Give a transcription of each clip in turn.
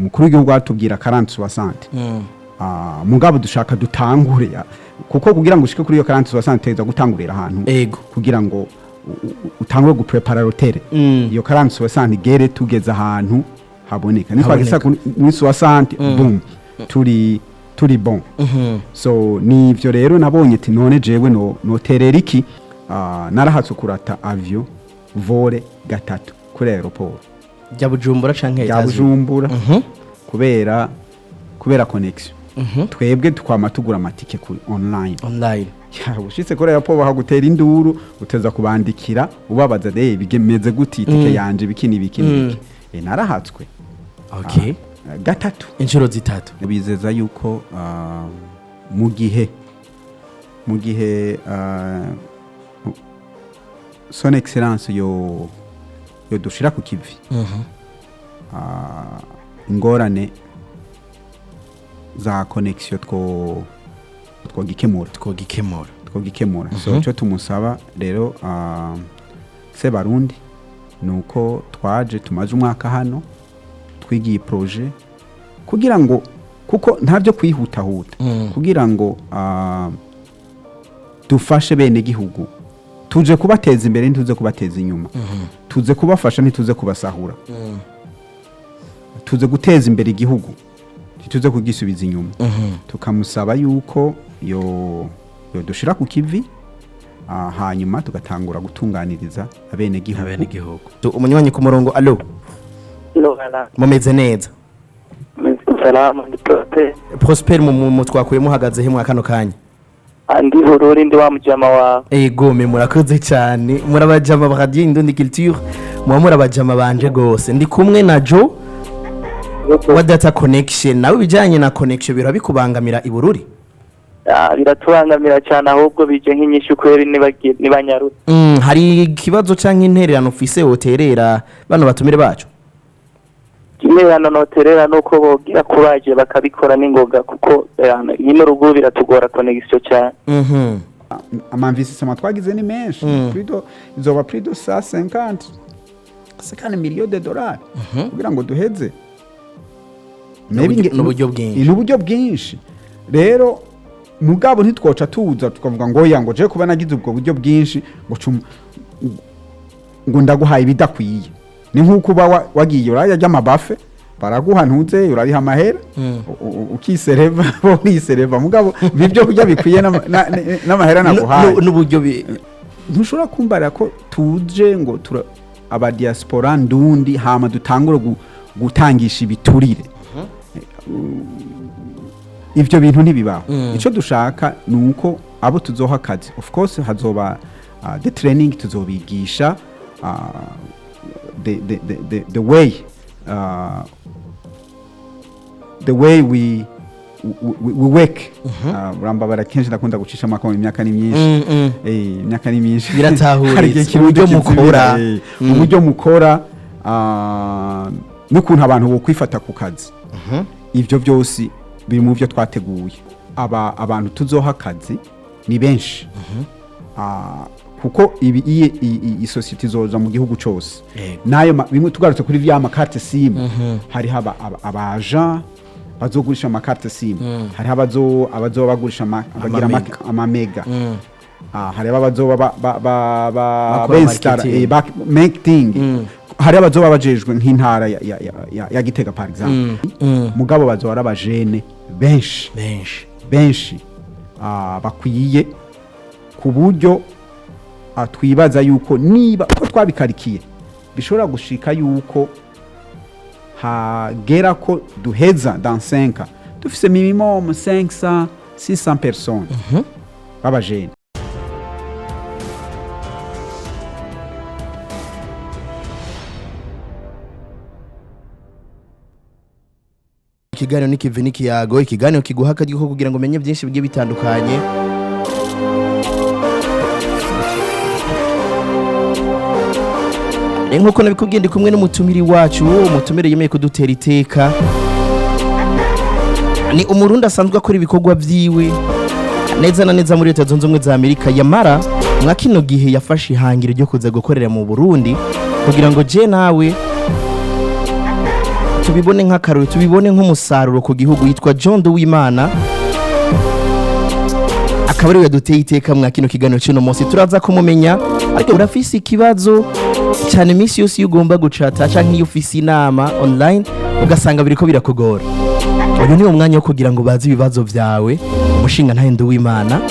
Umukuru w'igihugu atubwira 40-60. Mugabo dushaka dutangure kuko kugira ngo ushike kuri iyo 40-60 uteza gutangurira ahantu kugira ngo utangure guprepara l'hôtel. Iyo 40-60 igere tugeze ahantu haboneka nitwagisa muri 60, boom, turi bon. So nivyo rero nabonye ati none jewe no noterera iki? Narahatse kurata avion vol gatatu kuri aéroport Rya Bujumbura canke rya États-Unis? Bujumbura, kubera connexion. Twebwe twama tugura amatike kuri online. Online. Ya, ushitse kuri aéroport bakagutera induru, uteza kubandikira ubabaza de bimeze gute itike yanje, biki n'ibiki n'ibiki. Narahatswe. Gatatu. Inshuro zitatu. Bizeza yuko mu gihe son excellence yo dushira ku kivi, ingorane za connexion twogikemura. Twogikemura. Twogikemura. So icyo tumusaba rero, Sebarundi, ni uko twaje tumaze umwaka hano twigiye projet kugira ngo, kuko nta byo kwihutahuta, kugira ngo dufashe bene gihugu. Tuje kubateza imbere, ntituze kubateza inyuma. Tuze kubafasha, ntituze kubasahura. Tuze guteza imbere igihugu, ntituze kugisubiza inyuma. Tukamusaba yuko yo dushira ku kivi, hanyuma tugatangura gutunganiriza abenegihugu. Abenegihugu. Umunywanyi ku murongo, allo? Logana. Mumeze neza? Salama, ndi Prote. Prosper, mu twakuye muhagaze he mwa kano kanya? Andi Bururi, ndi wa mujama wawe. Ego me, murakoze cyane, murabajama ba Radio Indundi Culture, muba murabajama banje gose. Ndi kumwe na Joe wa data connection. Nawe ibijyanye na connection birabikubangamira i Bururi? Ah, biratubangamira cyane, ahubwo bije nk'inyishu kweri nibanyarutse. Hari ikibazo canke intererano ufise woterera bano batumire bacu? Intererano noterera nuko bogira kuraje bakabikora n'ingoga, kuko nyine urugo biratugora connexion cyane. Ama investissement twagize ni menshi. Plus de izoba plus de 150 50 millions de dollars kugira ngo duheze. Maybe N'uburyo bwinshi. Ni uburyo bwinshi rero, mugabo ntitwoca tuza tukavuga ngo oya, ngo je kuba nagize ubwo buryo bwinshi ngo ngo ndaguhaye ibidakwiye. Ni nk'uko uba wagiye uraya ry'amabafe baraguha, ntuze urariha amahera, ukisereva, urisereva, mugabo ibyo kurya bikwiye n'amahera naguhaye. N'uburyo Ntushobora kumbarira ko tuje ngo tura aba diaspora ndundi, hama dutangure gutangisha ibiturire. Ibyo bintu ntibibaho. Icyo dushaka ni uko abo tuzoha akazi, of course hazoba the training, tuzobigisha the way we work. Urambabara, kenshi ndakunda gucisha amakoma, imyaka ni myinshi. Imyaka ni myinshi. Biratahuritse. Hari igihe Kirundi Uburyo kizimira, mukora. Uburyo mukora, n'ukuntu abantu bokwifata ku kazi, ibyo byose biri mu byo twateguye. Aba abantu tuzoha akazi ni benshi. Kuko ibi iyi société izoza mu gihugu cyose. Nayo bimwe tugarutse kuri vya ma carte SIM, hariho aba agent bazogurisha ama carte SIM, hariho abazoba bagurisha abagira Amamega. Amamega. Hariho abazoba Bakora bensitara marketing. Marketing. Hariho abazoba bajejwe nk'intara ya Gitega par exemple. Mugabo bazoba ari abajene benshi. Benshi. Benshi, bakwiye ku buryo twibaza yuko niba uko twabikarikiye bishobora gushika yuko hagera ko duheza dans 5 ans dufise minimum 500 600 personnes b'abajene. Ikiganiro n'ikivi n'ikiyago, ikiganiro kiguha akaryo ko kugira ngo umenye byinshi bigiye bitandukanye. Rero nk'uko nabikubwiye, ndi kumwe n'umutumiri wacu, umutumire yemeye kudutera iteka. Ni Umurundi asanzwe akora ibikorwa vyiwe neza na neza muri Leta Zunze Ubumwe za Amerika. Yamara mwa kino gihe yafashe ihangiro ryo kuza gukorera mu Burundi kugira ngo je nawe Tubibone nk'akarori, tubibone nk'umusaruro ku gihugu. Yitwa John Nduwimana, akaba ariwe yaduteye iteka mwa kino kiganiro cy'uno munsi. Turaza kumumenya, ariko urafise ikibazo cyane iminsi yose iyo ugomba gucata canke iyo ufise inama online ugasanga biriko birakugora. Uyu ni umwanya wo kugira ngo baze ibibazo vyawe umushinga ntahe Nduwimana,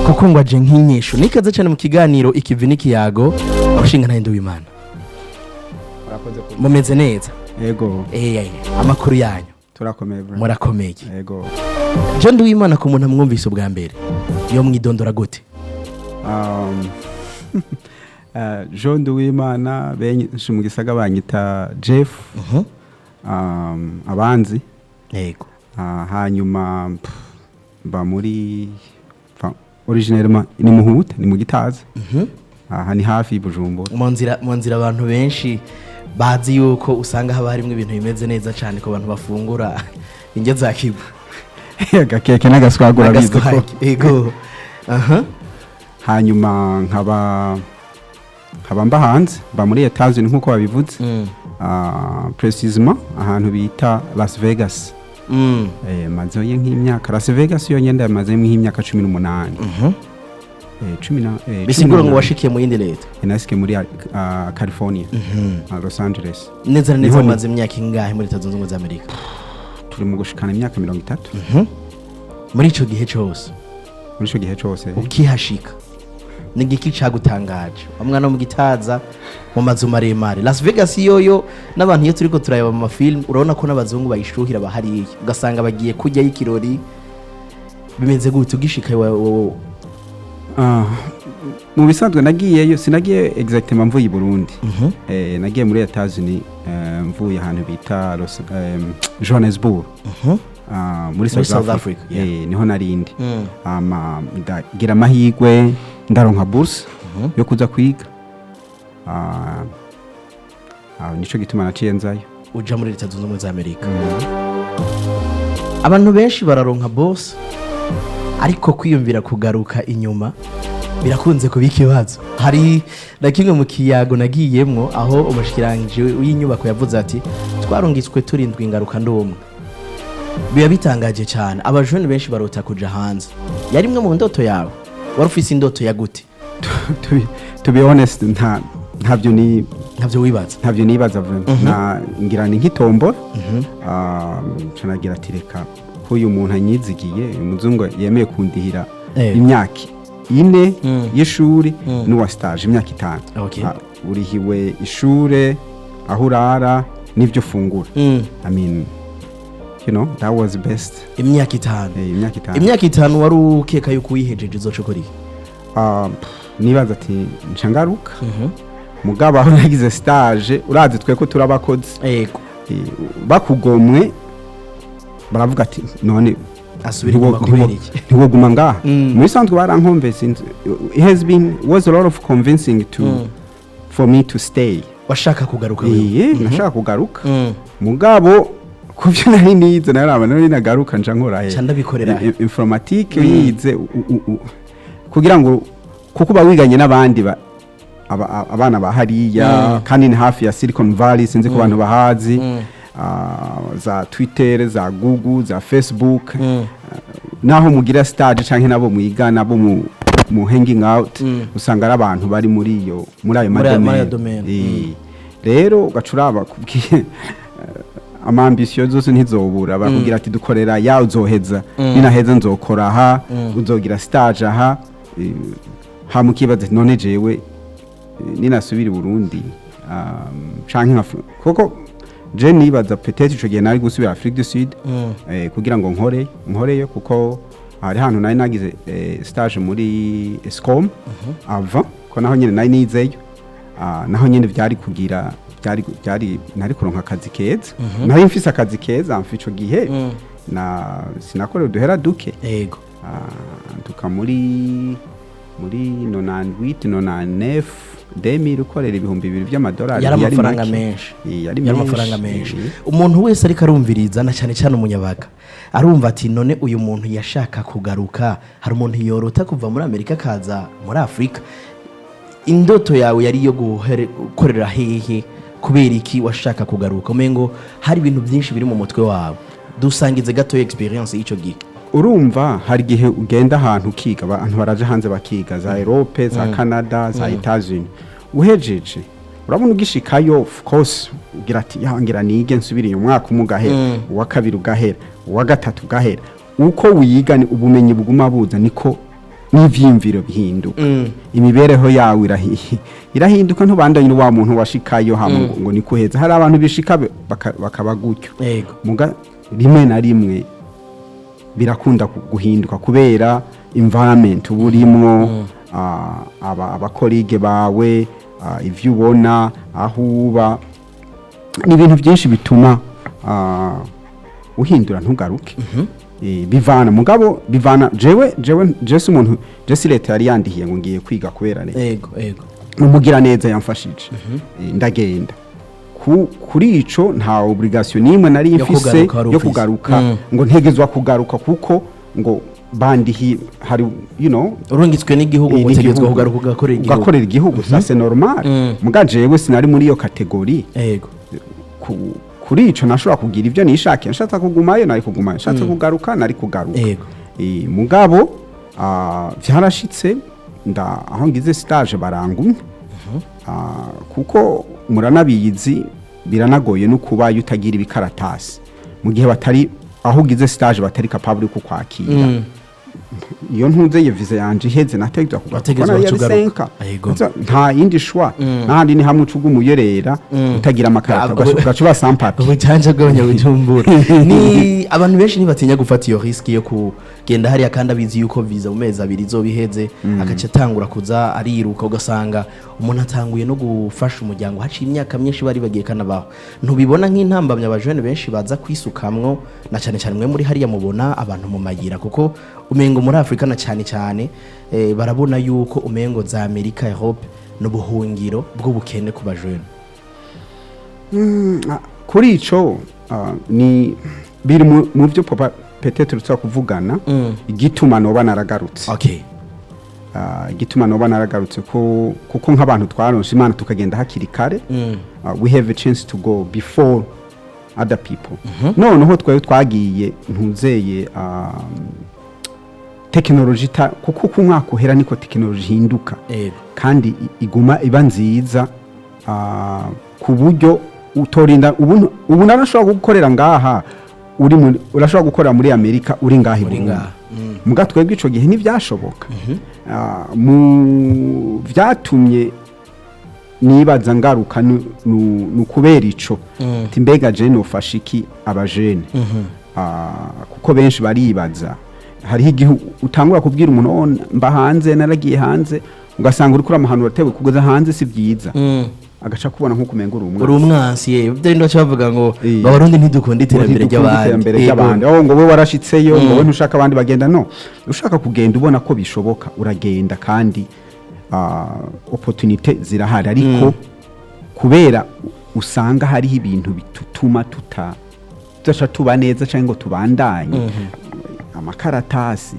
kuko ngo aje nk'inyishu. Nikaze cyane mu kiganiro Ikivi n'ikiyago, umushinga ntahe Nduwimana. Murakoze. Mumeze neza? Yego. Amakuru yanyu? Turakomeye, bro. Murakomeye? Yego. John Nduwimana, ku muntu amwumvise ubwa mbere, yo mwidondora gute? John Nduwimana, benshi mu Gisaga banyita Jeff, abanzi. Hanyuma mba muri, enfin, originairement ni Muhuta, ni mu Gitaza. Aha ni hafi y'Ibujumbura. Mu nzira abantu benshi bazi yuko usanga haba harimo ibintu bimeze neza cyane ku bantu bafungura indyo za kibu. Agakeke n'agaswagura bizi ko. Agaswagi, yego, aha. Hanyuma nkaba mba hanze, mba muri Etats-Unis nk'uko babivuze. Précisément ahantu bita Las Vegas. Mazeyo nk'imyaka, Las Vegas yonyine ndayamazemo nk'imyaka 18. Cumi na Bisigura ngo 18. washikiye mu yindi leta? Nasike muri California, Los Angeles. Neza na neza? Mumaze imyaka ingahe muri Leta Zunze Ubumwe za Amerika? Turi mu gushikana imyaka 30. Muri ico gihe cose? Muri ico gihe cose. Ukihashika ni igiki cagutangaje, wa mwana wo mu Gitaza, mu mazu maremare? Las Vegas yoyo n'abantu iyo turiko turareba mu mafilm, urabona ko n'abazungu bayishuhira bahariya, ugasanga bagiye kuryayo ikirori. Bimeze gute ugishika Ah, mu bisanzwe nagiyeyo, sinagiye exactement mvuye i Burundi. Nagiye muri Etats-Unis, mvuye ahantu bita Johannesburg, muri South, South Africa. Africa, yeah. Niho narindi. Ama ndagira amahirwe ndaronka bourse yo kuza kwiga. Nico gituma naciye nzayo. Uja muri Leta Zunze Ubumwe za Amerika. Abantu benshi bararonka bourse, ariko kwiyumvira kugaruka inyuma birakunze kuba ikibazo. Hari na kimwe mu kiyago nagiyemwo aho umushikiranganji w'inyubako yavuze ati: "Twarungitswe turindwi, ingaruka ndi umwe." Biba bitangaje cyane. Abajene benshi barota kuja hanze. Yari imwe mu ndoto yawe? Wari ufise indoto ya gute? To be honest, ntabyo ni Ntabyo wibaza? Ntabyo nibaza vraiment. Na ngira ni nk'itombora. Nca nagira ati: "Reka ko uyu muntu anyizigiye, uyu muzungu yemeye kundihira imyaka 4 y'ishuri n'uwa stage imyaka 5." Urihiwe ishure, aho urara n'ibyo ufungura. I mean, that was best. Imyaka 5? Imyaka 5. Imyaka 5 wari ukeka yuko uyihejeje uzoca ukora iki? Nibaza ati nca ngaruka, mugabo aho nagize stage, urazi twe ko turabakozi, bakugomwe baravuga ati: "None Asubira inyuma kubera iki?" ntiwoguma ngaha?" Mu bisanzwe barankonvince. It has been was a lot of convincing to for me to stay. Washaka kugaruka wewe? Iye, nashaka kugaruka, mugabo ku byo nari nize naraba nari nagaruka nja nkora he? Nca ndabikorera he? Informatique yize kugira ngo, kuko uba wiganye n'abandi abana ba hariya, kandi ni hafi ya Silicon Valley, sinzi ko abantu bahazi. Za Twitter, za Google, za Facebook. Naho mugira stage canke nabo mwiga nabo mu hanging out, usanga ari abantu bari muri iyo, muri ayo Muri ayo ma domaine. Domaine. Rero ugaca uraba kubwiye ama ambition zose ntizobura. Bakubwira ati: "Dukorera ya uzoheza, ninaheza nzokora aha, uzogira stage aha." Hama ukibaza ati: "None jewe ninasubira i Burundi, canke kuko je nibaza peut-être ico gihe nari gusubira Afrique du Sud, kugira ngo nkoreyo, kuko hari hantu nari nagize stage muri Escom avant, ko naho nyene nari nizeyo. Naho nyene vyari kugira byari nari kuronka akazi keza, nari mfise akazi keza mfi ico gihe na sinakorera uduhera duke. Tuka muri 98, 99, 2000, ukorera 2000 by'amadolari Yari ntiyari amafaranga make. menshi. Yari Yari amafaranga menshi. menshi. Umuntu wese ariko arumviriza, na cyane cyane umunyabaga, arumva ati: "None uyu muntu yashaka kugaruka, hari umuntu yorota kuva muri Amerika akaza muri Afurika?" Indoto yawe yari iyo gukorera hehe? Kubera iki washaka kugaruka? Umengo hari ibintu byinshi biri mu mutwe wawe. Dusangize gato experience y'ico gihe. Urumva, hari igihe ugenda ahantu ukiga, abantu baraja hanze bakiga za Europe, za Canada, za Etats-Unis. Uhejeje, urabona, ugishikayo, of course ugira ati: "Ya, ngira nige nsubire." Umwaka umwe ugahera, uwa kabiri ugahera, uwa gatatu ugahera. Uko wiga ni ubumenyi buguma buza, niko n'ivyiyumviro bihinduka, imibereho yawe irahinduka. Ntubandanye wa muntu washikayo hama ngo niko uheza. Hari abantu bishika bakaba gutyo. Muga rimwe na rimwe birakunda guhinduka kubera environment uba urimwo, aba collègues bawe, ivyo ubona aho uba, ni ibintu byinshi bituma uhindura ntugaruke. Bivana, mugabo bivana. Jewe je si umuntu, je si leta yari yandihiye ngo ngiye kwiga kubera leta. Yego yego Umugira neza yamfashije. Ndagenda. Kuri ico nta obligation nimwe nari yo mfise kugaruka wari yo ufise. kugaruka, ngo ntegezwa kugaruka kuko ngo bandihi hari Urungitswe n'igihugu, ngo utegetswe n'igihugu. kugaruka ugakorera igihugu. Ugakorera igihugu, ça c'est normal. Muga jewe sinari muri iyo catégorie. Kuri ico nashobora kugira ivyo nishakiye. Nshatse kugumayo nari kugumayo, nshatse kugaruka nari kugaruka. Mugabo vyarashitse nda aho ngize stage barangumye. Kuko muranabizi, biranagoye no kuba iyo utagira ibikaratasi, mu gihe batari aho ugize stage batari capable yo kukwakira. Iyo ntuze visa yanje iheze, nategezwa kugaruka. Wategetswe Kuko nari kugaruka. yari senka. Nta yindi choix, n'ahandi ni hamwe ucuga umuyerera utagira amakarata, ugaca uba sans papier. Ubujanja bw'abanyabujumbura ni abantu benshi ntibatinya gufata iyo risque yo kugenda hariya, kandi abizi yuko visa mu mezi 2 izoba iheze, agaca atangura kuza ariruka, ugasanga umuntu atanguye no gufasha umuryango haciye imyaka myinshi bari bagiye kanabaho. Ntubibona nk'intambamyi abajene benshi baza kwisukamwo, na cyane cyane mwe muri hariya mubona abantu mu mayira? Kuko umengo muri Afurika, na cyane cyane barabona yuko umengo za Amerika, Europe n'ubuhungiro bw'ubukene ku bajene. Kuri ico ni biri mu byo papa peut-être tuza kuvugana, igituma noba naragarutse. Igituma noba naragarutse ko kuko nk'abantu twaronse Imana tukagenda hakiri kare, we have a chance to go before other people. Noneho twari twagiye ntuzeye tekinoloji kuko uko umwaka uhera niko tekinoloji ihinduka, kandi iguma iba nziza, ku buryo utorinda. Ubu narashobora gukorera ngaha uri muri, urashobora gukorera muri Amerika uri ngaha i Uri Burundi. ngaha. Muga twebwe ico gihe ntivyashoboka. Mu vyatumye nibaza ngaruka nu kubera ico, ati: "Mbega je nofasha iki abajene?" Kuko benshi baribaza, hariho igihe utangura kubwira umuntu: "Oh, mba hanze, naragiye hanze," ugasanga uriko uramuhanura atewe kugeza hanze si byiza, agaca kubona nk'uko umenga uri Uri umwansi. Umwansi ye, byo bindi baca bavuga ngo Abarundi ntidukunda iterambere ntidukunda ry'abandi. Iterambere ry'abandi. Oh, ngo we warashitseyo, ngo we ntushaka abandi bagenda. No ushaka kugenda, ubona ko bishoboka, uragenda, kandi opportunité zirahari. Ariko kubera usanga hariho ibintu bitutuma tudaca tuba neza cyangwa ngo tubandanye, amakaratasi,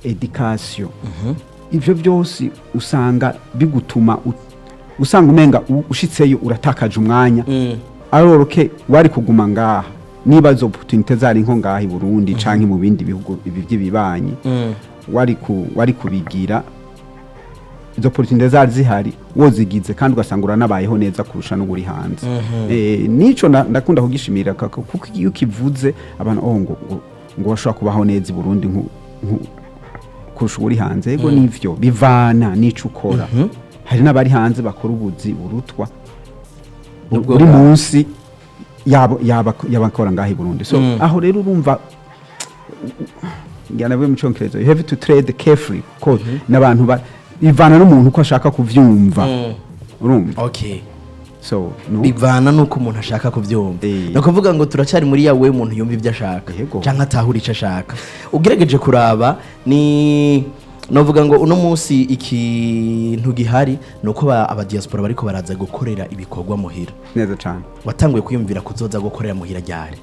education, ivyo byose usanga bigutuma usanga umenga ushitseyo uratakaje umwanya, aroroke wari kuguma ngaha niba izo opportunité zari nko ngaha i Burundi canke mu bindi bihugu ibi by'ibibanyi, wari kubigira. Izo opportunité zari zihari, wozigize, kandi ugasanga uranabayeho neza kurusha n'uri hanze. Nico ndakunda kugishimira kuko iyo ukivuze abantu: "Oh, ngo bashobora kubaho neza i Burundi kurusha uri hanze." Yego, nivyo, bivana n'ico ukora. Hari n'abari hanze bakora ubuzi burutwa Nubwo buri munsi yabo yabakora ngaha i Burundi. So aho rero urumva, ngira navuye mu Congereza, you have to trade carefully, kuko n'abantu bivana n'umuntu uko ashaka kuvyumva, urumva? So no. Bivana n'uko umuntu ashaka kubyumva. Ni ukuvuga ngo turacyari muri ya we umuntu yumva ibyo ashaka cyangwa atahura icyo ashaka. Ugerageje kuraba, ni novuga ngo uno munsi ikintu gihari ni uko abadiaspora bariko baraza gukorera ibikorwa muhira. Neza cyane. Watanguye kwiyumvira kuzoza gukorera muhira ryari?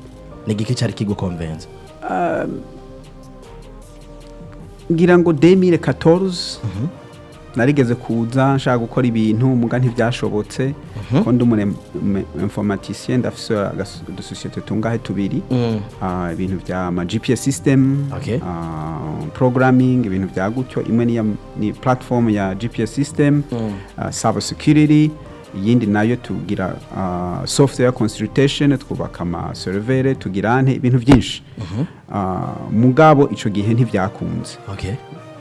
Ni igiki cyari kigukonvenza? Ngira ngo 2014. Narigeze kuza nshaka gukora ibintu, muga ntibyashobotse, ko ndi umu informaticien, ndafise udusosiyete tungahe tubiri. Ibintu bya ma GPS system, programming, ibintu bya gutyo. Imwe ni platform ya GPS system, cyber security. Iyindi nayo tugira software consultation, twubaka ama server, tugira nte ibintu byinshi. Mugabo ico gihe ntivyakunze,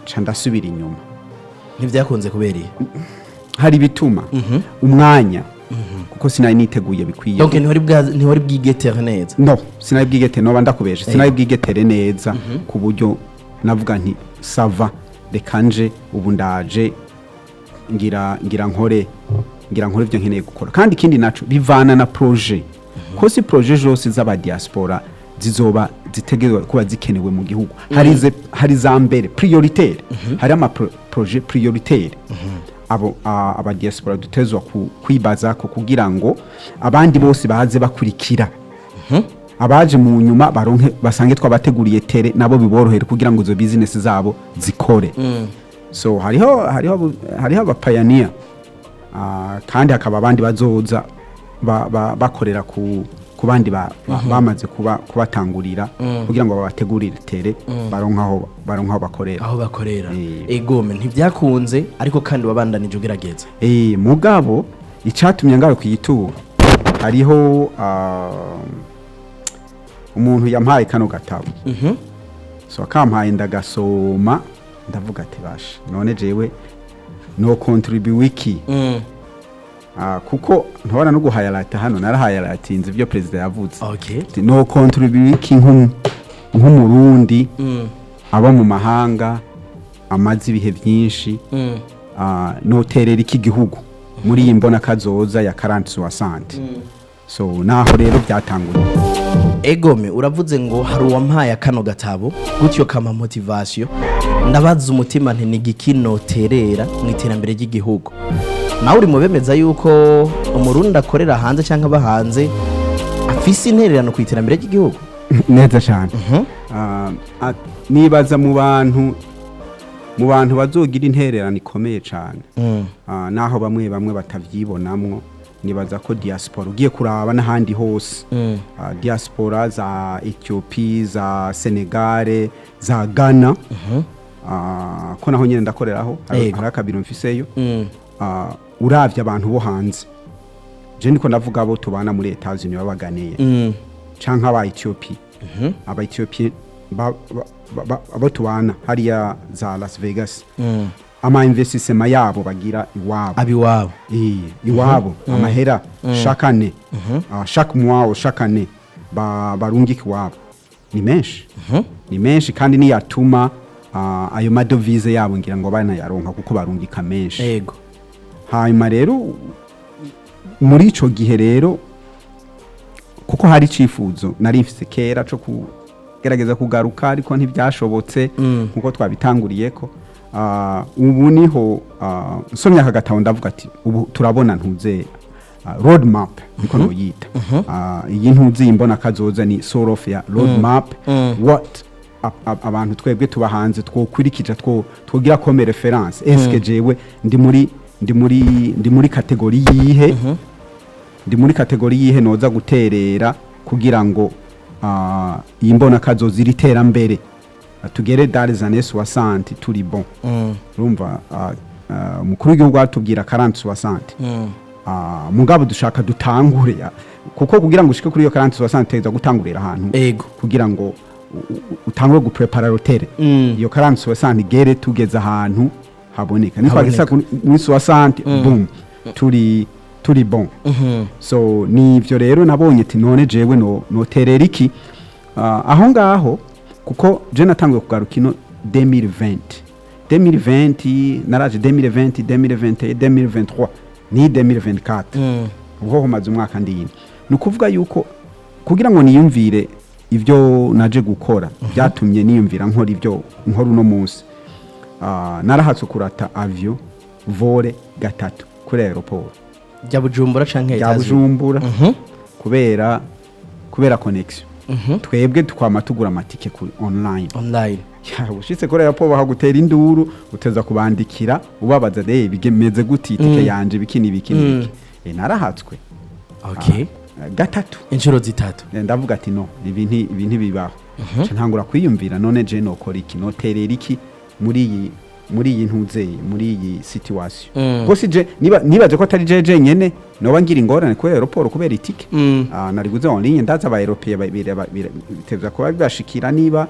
ca ndasubira inyuma. Ntibyakunze kubera iyi? Hari ibituma umwanya, kuko sinari niteguye bikwiye. Donc ntiwari bwigetere neza? No, sinari bwigete, noba ndakubeshe, sinari bwigetere neza ku buryo navuga nti: "Ça va, reka nje ubu, ndaje ngira nkore ibyo nkeneye gukora." Kandi ikindi naco bivana na projet, ko si projet zose z'aba diaspora zizoba zitegerezwa kuba zikenewe mu gihugu. Hari za mbere prioritaire, hari ama projet prioritaire abo aba diaspora dutezwa kwibaza ko kugira ngo abandi bose baze bakurikira, abaje mu nyuma baronke, basange twabateguriye terrain, nabo biborohere kugira ngo izo business zabo zikore. So hariho aba pioneer, kandi hakaba abandi bazoza bakorera ku bandi bamaze kubatangurira kugira ngo babategurire terrain, baronke aho bakorera. Aho bakorera. Egome, ntibyakunze, ariko kandi wabandanije ugerageza. Mugabo icatumye ngaruka iyitura, hariho umuntu yampaye kano gatabo. So akampaye, ndagasoma, ndavuga ati: "Basha, none jewe no contribute iki?" Kuko ntobona no guhayarata hano, narahayaratinze ibyo perezida yavuze. Ati: "No contribute iki nk'umurundi aba mu mahanga, amaze ibihe byinshi, noterera iki gihugu muri iyi mbona kazoza ya 40-60?" So naho rero byatanguye. Egome, uravuze ngo hari uwampaye kano gatabo gutyo kama motivation, ndabaza umutima nti: "Ni igiki noterera mu iterambere ry'igihugu?" Nawe uri mu bemeza yuko umurundi akorera hanze cyangwa aba hanze afise intererano ku iterambere ry'igihugu? Neza cyane. Nibaza mu bantu bazogira intererano ikomeye cyane, naho bamwe bamwe batavyibonamwo, nibaza ko diaspora, ugiye kuraba n'ahandi hose, diaspora za Ethiopie, za Senegal, za Ghana, ko naho nyene ndakoreraho, hari akabiro mfiseyo. Uravye abantu bo hanze, je ndiko ndavuga abo tubana muri Etats-Unis babaganeye, canke aba Ethiopie, aba Ethiopie abo tubana hariya za Las Vegas, ama investissement yabo bagira iwabo. Abiwabo. Iwabo, amahera chaque année, chaque mois ou chaque année barungika iwabo ni menshi, ni menshi, kandi niyatuma ayo madovize yabo ngira ngo banayaronka kuko barungika menshi. Hanyuma rero muri ico gihe rero, kuko hari icifuzo nari mfise kera co kugerageza kugaruka, ariko ntibyashobotse nkuko twabitanguriyeko. Ubu niho nsomye aka gatabo, ndavuga ati: "Ubu turabona ntuze road map," niko noyita. Iyi ntuzi imbona kazoza ni sort of ya road map, what abantu twebwe tuba hanze twokurikija, twogira comme référence. Est-ce jewe ndi muri catégorie yihe? Ndi muri catégorie yihe noza guterera kugira ngo iyi mbona kazoza iri terambere, tugere dans les années 60 turi bon? Urumva, umukuru w'igihugu atubwira 40 60. Mugabo dushaka dutangure, kuko kugira ngo ushike kuri iyo 40 60 utegerezwa gutangurira ahantu kugira ngo utangure guprepara le terrain. Iyo 40 60 igere tugeze ahantu haboneka, nitwagisa muri 60, boom, turi bon. So nivyo rero nabonye ati: "None jewe no noterera iki?" Aho ngaho, kuko je natanguye kugaruka ino 2020, 2020 naraje, 2020, 2021, 2023 ni 2024, ubwo humaze umwaka ndiyino. Ni ukuvuga yuko kugira ngo niyumvire ibyo naje gukora, byatumye niyumvira nkora ibyo nkora uno munsi. Narahatse kurata avion vol gatatu kuri aéroport. Rya Bujumbura canke Rya Etats-Unis? Bujumbura, kubera connexion. Twebwe twama tugura amatike kuri online. Online. Ya, ushitse kuri aéroport bakagutera induru, uteza kubandikira ubabaza de bimeze gute, itike yanje biki n'ibiki n'ibiki. Narahatswe. Gatatu. Inshuro zitatu. Ndavuga ati no, ibi ntibibaho. Nca ntangura kwiyumvira, none je nokora iki, noterera iki muri iyi ntuzeye, muri iyi situation? Kuko je niba nibaze ko atari je jenyene noba ngira ingorane kuri aéroport kubera itike. Nariguze en ligne, ndaza aba européen biteza kuba bibashikira. Niba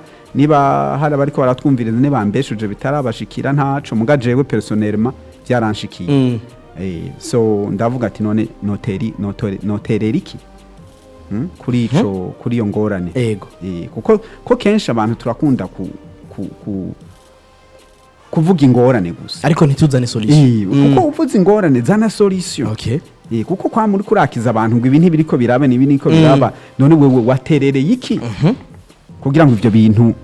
hari abariko baratwumviriza, nibambeshuje bitarabashikira ntaco, muga jewe personnellement byaranshikiye. So ndavuga ati none noteri noterera iki kuri iyo ngorane? Kuko ko kenshi abantu turakunda ku kuvuga ingorane gusa, ariko ntituzane solution. Kuko uvuze ingorane, zana solution. Kuko kwa muri kurakiza abantu ngo ibi ntibiriko biraba nibi niko biraba, none wewe waterereye iki kugira ngo ivyo bintu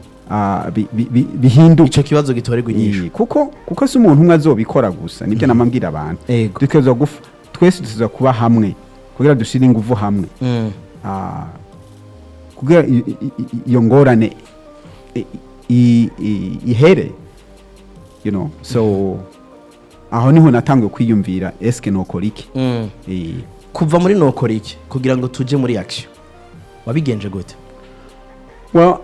bihinduke? Ico kibazo gitorerwa inyishu. Kuko si umuntu umwe azobikora gusa, nibyo namambwira abantu. Dutegerezwa twese dutegerezwa kuba hamwe kugira dushire inguvu hamwe, kugira iyo ngorane ihere. So aho niho natanguye kwiyumvira, eske nokora iki? Kuva muri nokora iki kugira ngo tuje muri action, wabigenje gute? Well,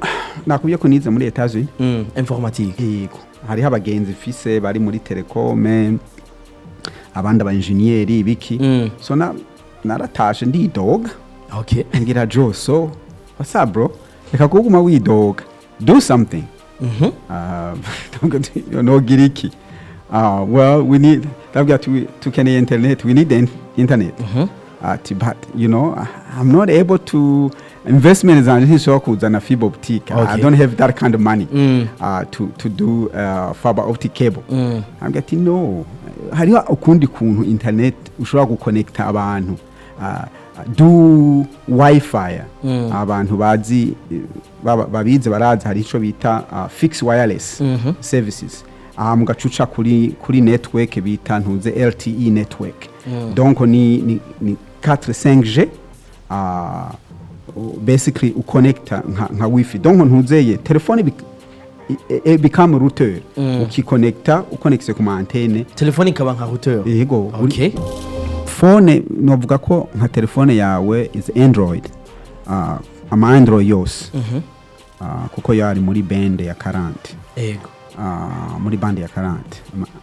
nakubwiye ko nize muri Etats-Unis. Informatique. Yego, hariho abagenzi mfise bari muri télécom, abandi aba engineer ibiki. So naratashe ndidoga. Ngira Joe, so what's up bro, reka kuguma widoga, do something. Nogira iki? Well, we need, ndabwira ati tukeneye internet, we need the internet. Ati but you know I'm not able to investment zanje ntishobora kuzana fiber optic. I don't have that kind of money to do fiber optic cable. Ambwira ati no, hariho ukundi kuntu internet ushobora guconnecta abantu, do wifi. Abantu bazi babize barazi, hari ico bita fixed wireless services, aha mugacuca kuri network bita ntuze LTE network. Donc ni 4 5G, basically uconnecta nka wifi. Donc ntuzeye telefone become router, ukiconnecta uconnecte ku ma antenne. Telefone ikaba nka routeur. Yego. Phone novuga ko nka telefone yawe is Android, ama Android yose, kuko yari muri bande ya 40. Muri bande ya 40,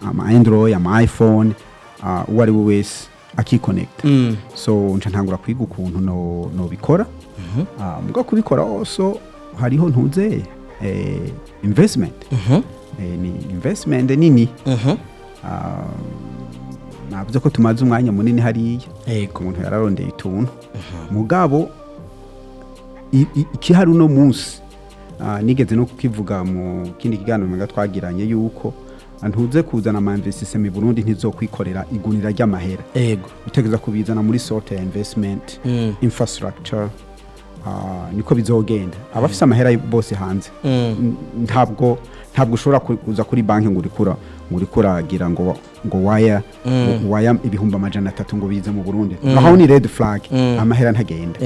ama Android, ama iPhone, uwo ari we wese akiconnecta. So nca ntangura kwiga ukuntu no bikora. Muga kubikora also hariho ntuze investment. Ni investment nini. Navuze ko tumaze umwanya munini hariya. Umuntu yararondeye utuntu, mugabo ikihari uno munsi, nigeze no kukivuga mu kindi kiganiro mega twagiranye, yuko ntuze kuzana ama investissement mu Burundi ntizokwikorera igunira ry'amahera. Utegereza kubizana muri sorte ya investment infrastructure, niko bizogenda. Abafise amahera bose hanze, ntabwo ushobora kuza kuri banki ngo uriko uragira ngo waya 300,000 ngo bize mu Burundi. Aho ni red flag, amahera ntagenda.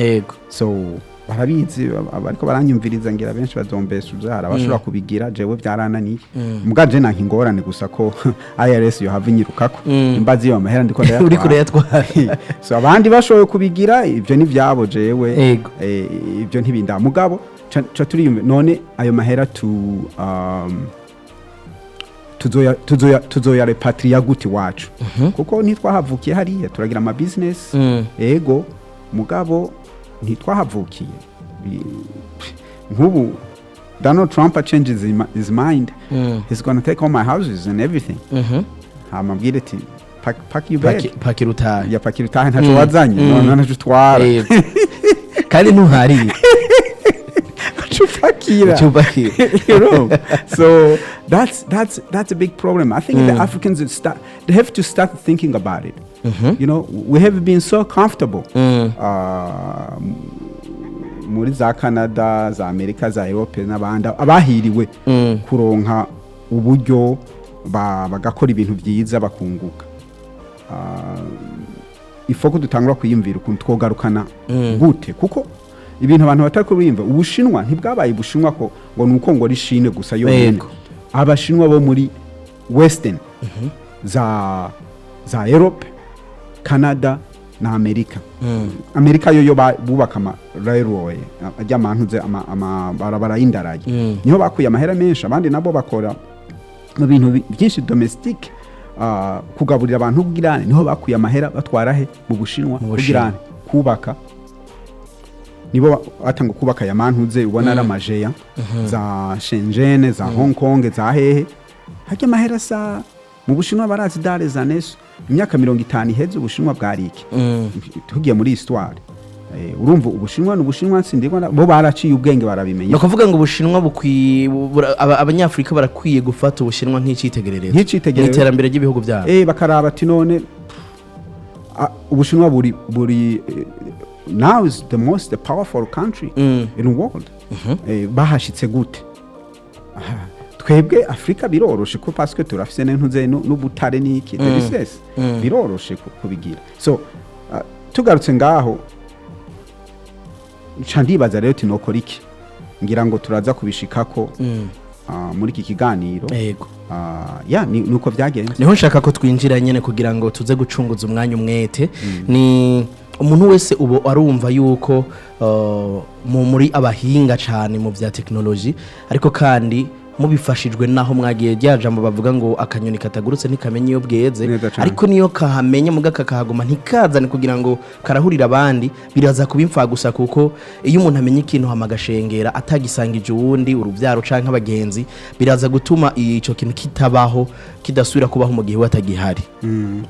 So barabizi bariko baranyumviriza, ngira benshi bazombeshuza, hari abashobora kubigira, jewe byarananiye. Mbwa je nanka ingorane gusa ko IRS yohava inyirukako imbazi iyo amahera ndiko ndayatwara. Uriko urayatwara. So abandi bashoboye kubigira, ibyo ni vyabo, jewe ibyo ntibinda. Mugabo ca turiyumve, none ayo mahera tu tuzoya repatrier gute iwacu? Kuko ntitwahavukiye hariya, turagira ama business. Ego, mugabo ntitwahavukiye. Nk'ubu Donald Trump changes his mind, he's gonna take all my houses and everything. Hama ambwire ati pack your bag. Pakira utahe. Ya, pakira utahe, ntaco wazanye. None ntaco utwara. Kandi ntuhariye. Ucupakira. Ucupakira. So that's a big problem. I think the Africans would start, they have to start thinking about it. We have been so comfortable muri za Canada, za Amerika, za Europe n'abandi abahiriwe kuronka uburyo bagakora ibintu byiza bakunguka. Ifoko dutangura kwiyumvira ukuntu twogarukana gute, kuko Ibintu abantu batari kubimva, Ubushinwa ntibwabaye Ubushinwa ko ngo nuko ngo ari Chine gusa yonyine. Abashinwa bo muri Western, za Europe, Canada na Amerika. Amerika yo bubaka ama railway, ajya amantuze amabarabara y'indarayi, niho bakuye amahera menshi. Abandi nabo bakora mu bintu byinshi domestique, kugaburira abantu kugira, niho bakuye amahera, batwara he? Mu Bushinwa. Mu kugira kubaka, nibo batanga kubaka aya mantuze ubona ari amajeya, za Shenzhen, za Hong Kong, za hehe. Hajya amahera asa mu Bushinwa, barazi dare za neso. Imyaka 50 iheze Ubushinwa bwari iki? Tugiye muri histoire, urumva Ubushinwa ni Ubushinwa, sindigwa bo baraciye ubwenge, barabimenya. Ni ukuvuga ngo Ubushinwa bukwiye abanyafurika barakwiye gufata Ubushinwa nk'icyitegererezo Nk'icitegererezo. mu iterambere ry'ibihugu byabo. Bakaraba ati none Ubushinwa buri now is the most powerful country in the world. Bahashitse gute? Aha, twebwe Afurika biroroshe ko parce que turafise n'intuze n'ubutare n'iki, the resources, biroroshe kubigira. So tugarutse ngaho, nca ndibaza rero tinokora iki? Ngira ngo turaza kubishikako muri iki kiganiro. Ya, nuko byagenze. Niho nshaka ko twinjira nyine kugira ngo tuze gucunguza umwanya umwete. Ni umuntu wese ubu arumva yuko muri abahinga cyane mu bya tekinoloji, ariko kandi mubifashijwe naho mwagiye, rya jambo bavuga ngo akanyoni katagurutse ntikamenya iyo bweze. Neza cane. Ariko niyo kahamenya muga kakahaguma ntikazane kugira ngo karahurira abandi, biraza kuba imfa gusa, kuko iyo umuntu amenya ikintu hama agashengera atagisangije uwundi, urubyaro canke abagenzi, biraza gutuma ico kintu kitabaho, kidasubira kubaho mu gihe we atagihari.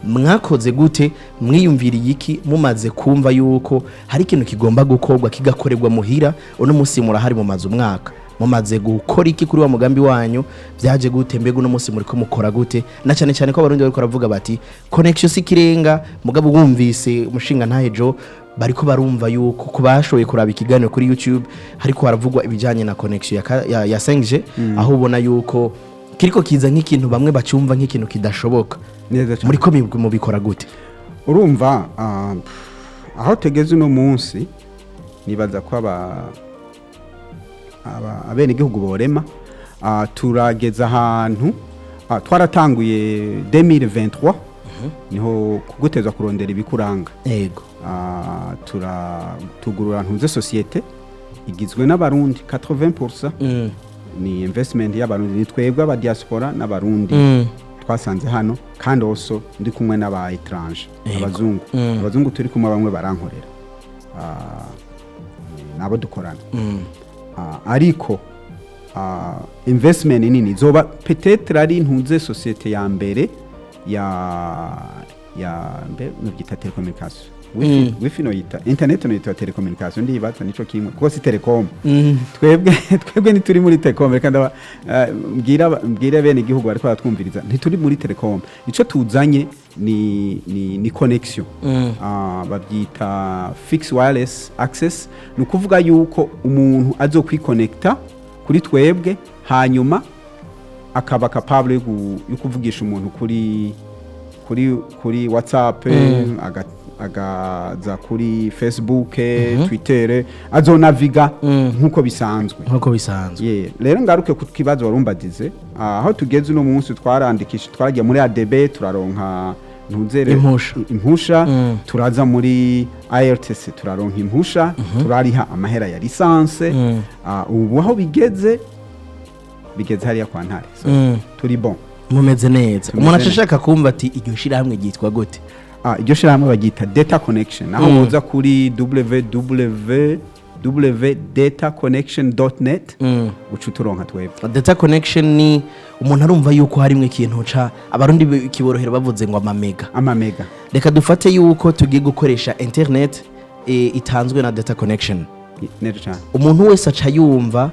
Mwakoze gute? Mwiyumviriye iki mumaze kumva yuko hari ikintu kigomba gukorwa, kigakorerwa muhira? Uno munsi murahari, mumaze umwaka, mumaze gukora iki kuri wa mugambi wanyu? Byaje gute? Mbega uno munsi muriko mukora gute? Na cyane cyane ko Abarundi bariko baravuga bati connection si ikirenga, mugabo wumvise umushinga ntahejo bariko barumva yuko ku bashoboye kuraba ikiganiro kuri YouTube hariko haravugwa ibijanye na connection ya 5G, aho ubona yuko kiriko kiza nk'ikintu bamwe bacyumva nk'ikintu kidashoboka. Neza cane. Muriko mubikora gute? Urumva, aho tugeze uno munsi, nibaza ko abenegihugu borema. Turageza ahantu, twaratanguye 2023, niho kuguteza kurondera ibikuranga. Tura tugurura ntuze société igizwe n'Abarundi 80%. Ni investment y'Abarundi, ni twebwe aba diaspora n'Abarundi twasanze hano, kandi also ndi kumwe n'aba étranger, abazungu. Abazungu turi kumwe, bamwe barankorera, nabo dukorana. Ariko investment nini izoba peut-être ari ntuze société ya mbere ya mbe nobyita telecommunication, wifi, wifi no yita internet, no yita telecommunication, ndibaza nico kimwe kuko si telecom. Twebwe ntituri muri telecom. Reka ndaba mbwira bene igihugu bariko baratwumviriza, ntituri muri telecom. Ico tuzanye ni connection. Babyita fixed wireless access. Ni ukuvuga yuko umuntu azokwikonekta kuri twebwe, hanyuma akaba capable yo kuvugisha umuntu kuri WhatsApp, agaza kuri Facebook, Twitter, azonaviga nk'uko bisanzwe. Nk'uko bisanzwe. Ye, rero ngaruke ku kibazo warumbagize. Aho tugeze uno munsi, twarandikisha, twaragiye muri ADB, turaronka ntuzere Impusha. Impusha. Turaza muri ARTC, turaronka impusha, turariha amahera ya licence. Ubu aho bigeze, bigeze hariya kwa Ntare. So, turi bon. Mumeze neza. Tumeze Umuntu neza. ashaka kumva ati iryo shirahamwe ryitwa gute? Iryo shirahamwe baryita Data Connection, aho woza kuri www.dataconnection.net, uca uturonka twebwe. Data Connection, ni umuntu arumva yuko harimwo ikintu ca Abarundi kiborohera, bavuze ngo amamega. Amamega. Reka dufate yuko tugiye gukoresha internet itanzwe na Data Connection. Neza cyane. Umuntu wese aca yumva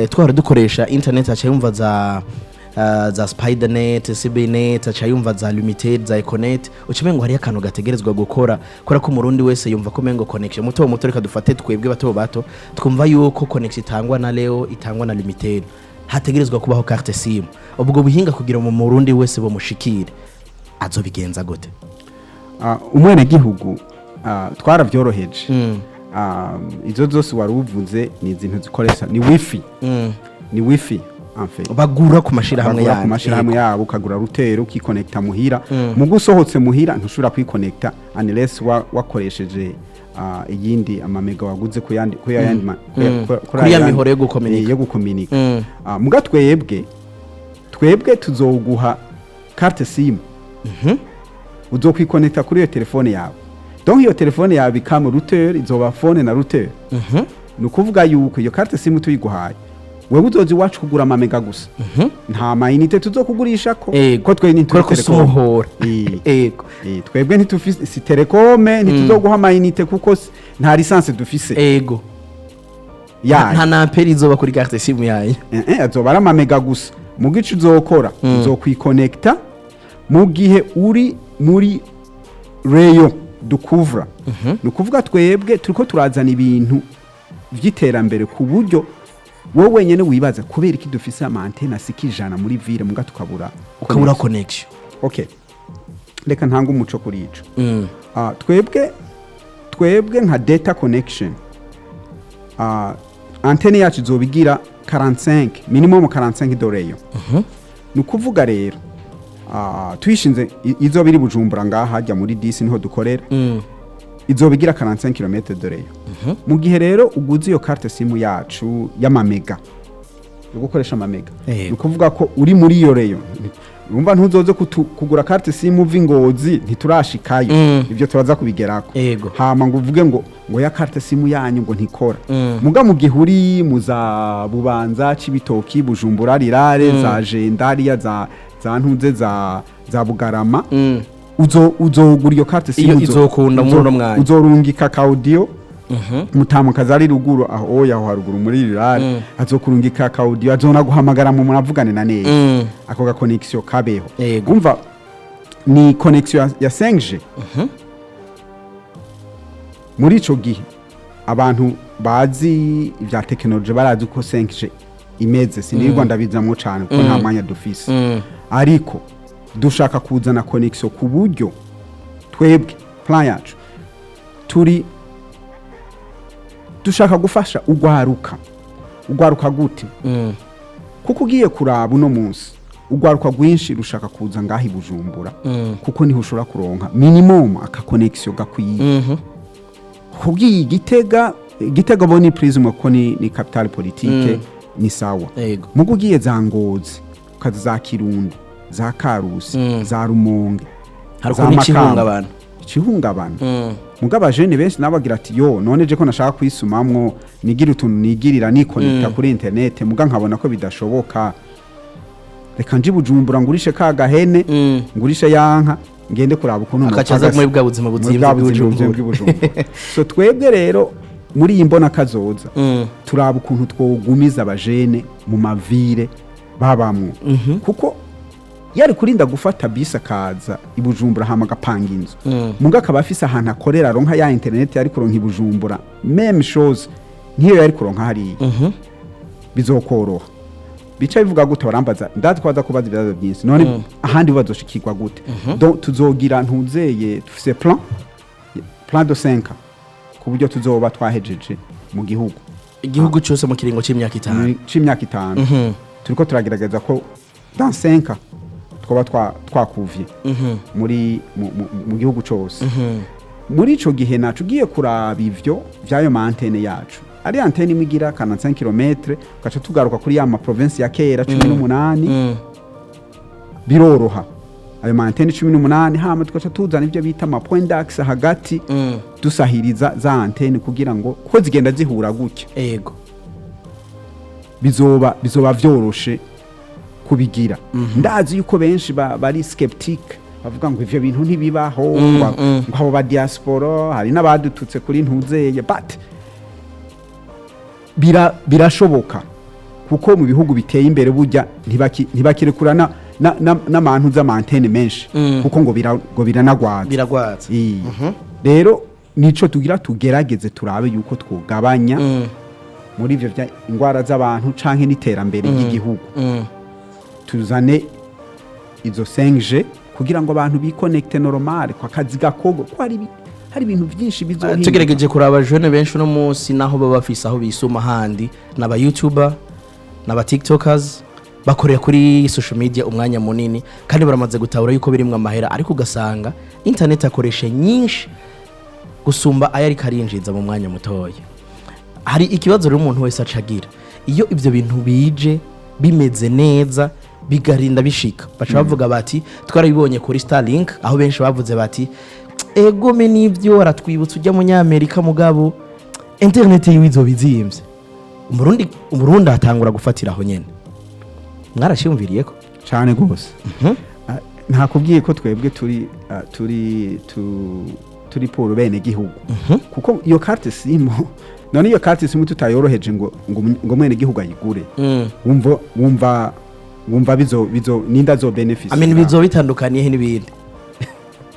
twahora dukoresha internet, aca yumva za Spidernet, CBnet, aca yumva za Lumitel, za Econet, uca umengo hariyo akantu gategerezwa gukora, kubera ko Umurundi wese yumva ko umengo connection muto muto. Reka dufate twebwe bato bato, twumva yuko connection itangwa na Leo, itangwa na Lumitel, hategerezwa kubaho carte SIM. Ubwo buhinga kugira mu Murundi wese bumushikire, azobigenza gute? Umwenegihugu, twaravyoroheje. Izo zose wari uvuze ni izintu zikoresha ni wifi, ni wifi en fait. Bagura ku mashirahamwe Bagura ku yanyu. mashirahamwe yabo, ukagura routeur, ukikonekta muhira. Mugo usohotse muhira ntushobora kwikonekta unless wakoresheje iyindi amamega waguze ku yandi, ku yandi Kuri ya mihoro yo gukominika. Yo gukominika. Muga twebwe tuzoguha carte SIM, uzokwikonekta kuri iyo telefone yawe. Donc iyo telefone yawe ikama routeur, izoba phone na routeur. Ni ukuvuga yuko iyo carte SIM tuyiguhaye, wewe uzoza iwacu kugura amamega gusa, nta ma unité tuzokugurisha ko ko twe ni Kubera ko si umuhora. Twebwe ntitufise, si télécom, ntituzoguha ama unité kuko nta licence dufise yayo. Nta na ampere izoba kuri carte SIM yanyu. Azoba ari amamega gusa. Mu gice uzokora, uzokwikonekta mu gihe uri muri rayon dukuvura. Ni ukuvuga twebwe turiko turazana ibintu vy'iterambere ku buryo wowe wenyene wibaza kubera iki dufise ama antenne asika 100 muri ville, muga tukabura Ukabura connection. Okay, reka ntanga umuco kuri ico. Twebwe nka Data Connection, antenne yacu izoba igira 45, minimum 45 de rayon. Ni ukuvuga rero, tuyishinze izoba iri Bujumbura ngaha hajya muri disi niho dukorera, izoba igira 45 km de rayon. Mu gihe rero uguze iyo carte SIM yacu y'amamega, yo gukoresha amamega, ni ukuvuga ko uri muri iyo rayon, urumva ntuzoze kugura carte SIM uva Ingozi, ntiturashikayo. Ibyo turaza kubigerako. Hama ngo uvuge ngo ya carte SIM yanyu ngo ntikora. Muga mu gihe uri mu za Bubanza, Cibitoki, Bujumbura rirare, za Jendariya, za Ntuze, za Bugarama, uzogura iyo carte SIM. Iyo izokunda muri uno mwanya. Uzorungika ka audio, mutamukazi ari ruguru aho, oya, aho haruguru muri rirare, azokurungika ka audio, azonaguhamagara mu muravugane na neza. Ako ga connection kabeho. Umva, ni connection ya 5G. Muri ico gihe abantu bazi ibya technology barazi uko 5G imeze, sinirirwa ndabizamwo cane kuko nta mwanya dufise. Ariko dushaka kuzana connection ku buryo twebwe plan yacu turi dushaka gufasha ugwaruka. Ugwaruka gute? Kuko ugiye kuraba uno munsi, ugwaruka rwinshi rushaka kuza ngaho i Bujumbura, kuko niho ushobora kuronka minimum aka connection gakwiye. Kugiye Igitega, Igitega bo ni prisme kuko ni capitale politique, ni sawa. Mugo ugiye za Ngozi, ukaza za Kirundo, za Karusi, za Rumonge, Hari za ukuntu Makamba. icihungabana. Icihungabana. Mugabo abajene benshi nabo bagira ati: "Yo, none je ko nashaka kwisumamwo, nigira utuntu nigirira, nikonekta kuri internet, muga nkabona ko bidashoboka, reka nje i Bujumbura ngurishe ka gahene, ngurishe yanka, ngende kuraba ukuntu Akaca aza muri bwa buzima muri buzimvye bwa buzima bw'i Bujumbura." buzimvye bw'i Bujumbura. So twebwe rero muri iyi mbona kazoza, turaba ukuntu twogumiza abajene mu ma ville babamwo, kuko yari kurinda gufata bisi akaza i Bujumbura, hama agapanga inzu, muga akaba afise ahantu akorera, aronka ya internet yari kuronka i Bujumbura, même chose nk'iyo yari kuronka hariya, bizokoroha. Bica bivuga gute? Barambaza, ndazi ko baza kubaza ibibazo byinshi: none ahandi bazoshikirwa gute? Donc tuzogira ntuzeye, dufise plan de 5 ku buryo tuzoba twahejeje mu gihugu. Igihugu cyose mu kiringo c'imyaka 5. C'imyaka 5. Turiko turagerageza ko dans 5 twoba twakuvye muri mu gihugu cose. Muri ico gihe naco ugiye kuraba ivyo vy'ayo ma antenne yacu, ari antenne imwe igira 45 km, ugaca tugaruka kuri ya ma province ya kera 18, biroroha ayo ma antenne 18, hama tugaca tuzana ivyo bita ama point d'accès hagati, dusahiriza za antenne kugira ngo kuko zigenda zihura gutya, bizoba vyoroshe kubigira. Ndazi yuko benshi bari sceptique, bavuga ngo ivyo bintu ntibibaho, ngo abo ba diaspora, hari n'abadututse kuri ntuzeye, but birashoboka kuko mu bihugu biteye imbere burya ntibakirekura n'amantu z'ama antenne menshi, kuko ngo biranagwaza. Biragwaza. Rero nico tugira tugerageze turabe yuko twogabanya muri ivyo vya ingwara z'abantu canke n'iterambere ry'igihugu, tuzane izo 5G kugira ngo abantu bikonekte normal kwa kazi gakorwe, ko hari Hari ibintu byinshi bizohinduka. Tugerageje kuraba, jeunes benshi uno munsi, naho baba bafise aho bisuma handi, n'aba YouTuber n'aba TikTokers, bakorera kuri social media umwanya munini, kandi baramaze gutahura yuko birimwo amahera, ariko ugasanga internet akoresha nyinshi gusumba ayo ariko arinjiza mu mwanya mutoya. Hari ikibazo rero umuntu wese acagira: iyo ibyo bintu bije bimeze neza, bigarinda bishika, baca bavuga bati twarabibonye kuri Starlink, aho benshi bavuze bati egome n'ibyo aratwibutsa ujya munyamerika, mugabo internet yiwe izoba izimvye. Umurundi atangura gufatira aho nyene. Mwarashiyumviriye ko? Cyane rwose. Ntakubwiye ko twebwe turi pour bene gihugu, kuko iyo carte SIM, none iyo carte SIM tutayoroheje ngo mwene gihugu ayigure, wumva bizo ninda zo benefit? I mean, bizoba bitandukaniye he n'ibindi?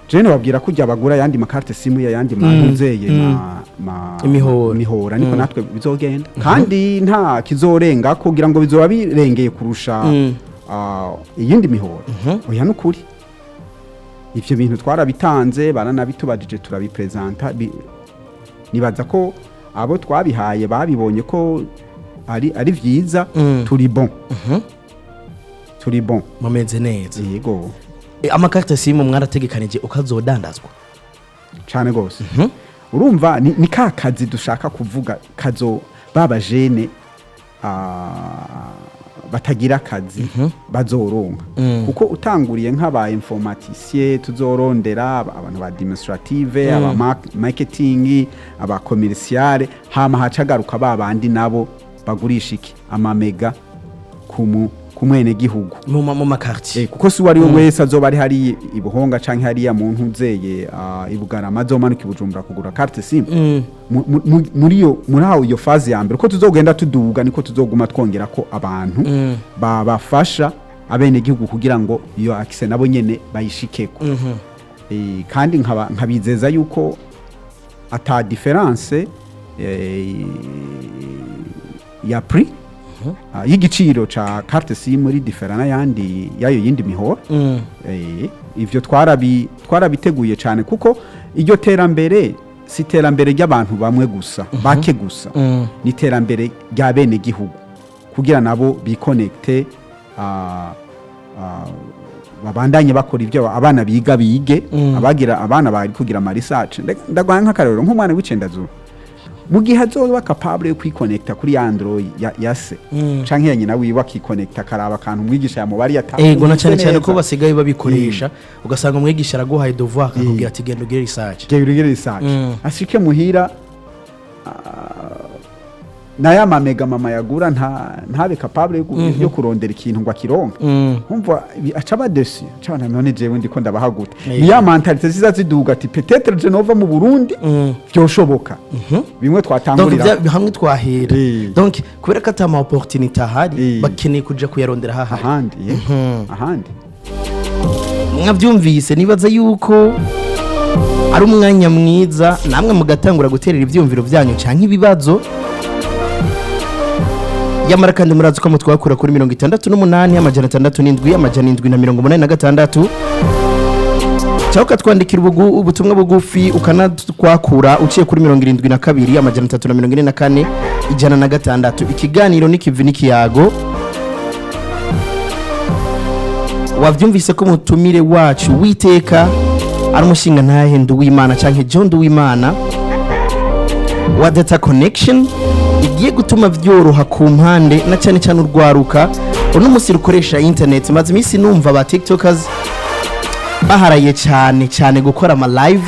Jene babwira ko ujya bagura yandi ma carte SIM ya yandi manuzeye ma Imihora. Imihora, niko natwe bizogenda, kandi nta kizorenga kugira ngo bizoba birengeye kurusha iyindi mihora. Oya, nukuri ivyo bintu twarabitanze, baranabitubajije, turabipresenta. Nibaza ko abo twabihaye babibonye ko ari vyiza. Turi bon, turi bon. Mumeze neza. Yego. Ama carte SIM mwarategekanije ukazodandazwa? Cane gose. Urumva ni ka kazi dushaka kuvuga kazo baba jeunes batagira akazi bazoronka, kuko utanguriye nk'aba informaticien, tuzorondera abantu ba administrative, aba marketing, aba commercial, hama hacagaruka ba bandi nabo bagurisha iki ama méga ku mwene gihugu. Mu ma quartier. Kuko si uwari we wese azoba ari hariya i Buhonga canke hariya mu ntuzeye i Bugarama azomanuka i Bujumbura kugura carte SIM. Muri aho iyo phase ya mbere, uko tuzogenda tuduga niko tuzoguma twongera ko abantu babafasha abenegihugu kugira ngo iyo accès nabo nyene bayishikeko. Kandi nkabizeza yuko ata différence ya prix, y'igiciro ca carte SIM muri différent n'ayandi yayo yindi mihora. Ivyo twarabiteguye cyane, kuko iryo terambere si iterambere ry'abantu bamwe gusa, bake gusa, ni iterambere rya bene gihugu kugira nabo bikonekte, babandanye bakora ibyo, abana biga bige, abagira abana bari kugira ama research. Ndaguha nk'akarorero nk'umwana w'icendazuru, mu gihe azoba capable yo kwikonekta kuri Android ya se canke ya nyina wiwe, akikonekta akaraba akantu umwigisha yamubariye. Ego, na cyane cyane ko basigaye babikoresha, ugasanga umwigisha araguhaye devoir, akakubwira ati genda ugire research. Genda ugire research, ashike muhira, na ya ma méga mama yagura ntabe capable yo kurondera ikintu ngo akironke. Umva aca aba déçu, aca abona none jewe ndiko ndabaha gute? Ni ya mentalité ziza ziduga ati peut-être je nova mu Burundi, vyoshoboka bimwe Donc twatangurira. Hamwe twahera. Donc kubera ko ata ma opportunité ahari, bakeneye kuja kuyarondera hahari. Ahandi, ahandi. Mwabyumvise, nibaza yuko ari umwanya mwiza namwe mugatangura guterera ibyumviro byanyu cyangwa ibibazo. Yamara kandi murazi ko mutwakura kuri 68 607 786, cyangwa ukatwandikira ubutumwa bugufi, ukanatwakura uciye kuri 72 344 106. Ikiganiro n'ikivi n'ikiyago. Wabyumvise ko umutumire wacu witeka ari umushinga ntahe Nduwimana cyangwa John Nduwimana wa Data Connection, igiye gutuma byoroha ku mpande na cyane cyane urwaruka uno munsi rukoresha internet. Maze iminsi numva ba TikTokers baharaye cyane cyane gukora ama live,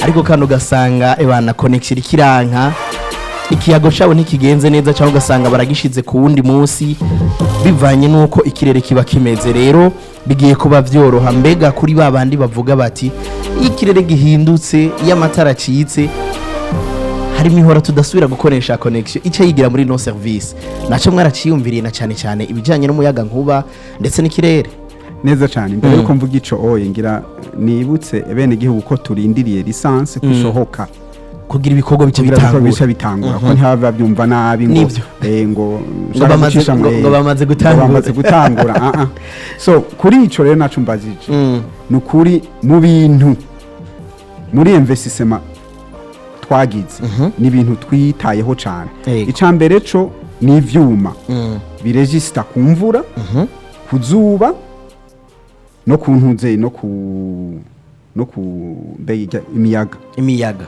ariko kandi ugasanga ebana connection ikiranka, ikiyago cyabo ntikigenze neza, cyangwa ugasanga baragishize ku wundi munsi bivanye n'uko ikirere kiba kimeze. Rero bigiye kuba byoroha. Mbega kuri ba bandi bavuga bati iyo ikirere gihindutse, iyo amatara acitse, hari imihora tudasubira gukoresha connection, icyo yigira muri no service, nacyo mwaraciyumviriye, na cyane cyane ibijyanye n'umuyaga nkuba ndetse n'ikirere? Neza cyane. Mbere yuko mvuga ico oye, ngira nibutse bene igihugu ko turindiriye licence kushohoka kugira ibikorwa bice kugira ibikorwa bitangura. bice bitangura, ko ntibaba babyumva nabi ngo Nibyo. Ngo Ngo bamaze gucisha ngo bamaze gutangura. Ngo bamaze gutangura. So kuri ico rero naco mbazije, ni ukuri mu bintu muri investissement twagize ni ibintu twitayeho cyane. Icya mbere co ni ivyuma birejisita ku mvura, ku zuba no ku ntuze no ku mbega imiyaga. Imiyaga.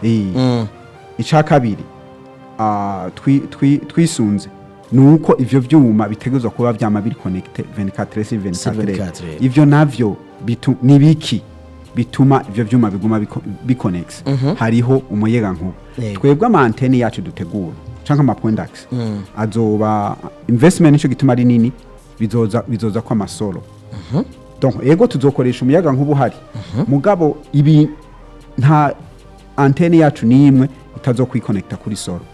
Icya kabiri twisunze ni uko ivyo vyuma bitegerezwa kuba vyama biri connecté 24 sur 24. 24. Ivyo navyo ni biki bituma ivyo vyuma biguma biconnecté? Hariho umuyagankuba. Twebwe ama antennes yacu dutegura canke ama point d'accès azoba investment, nico gituma ari nini, bizoza ko amasoro. Donc ego, tuzokoresha umuyaga nkuba uhari, mugabo ibi nta antenne yacu n'imwe itazokwikonekta kuri soro.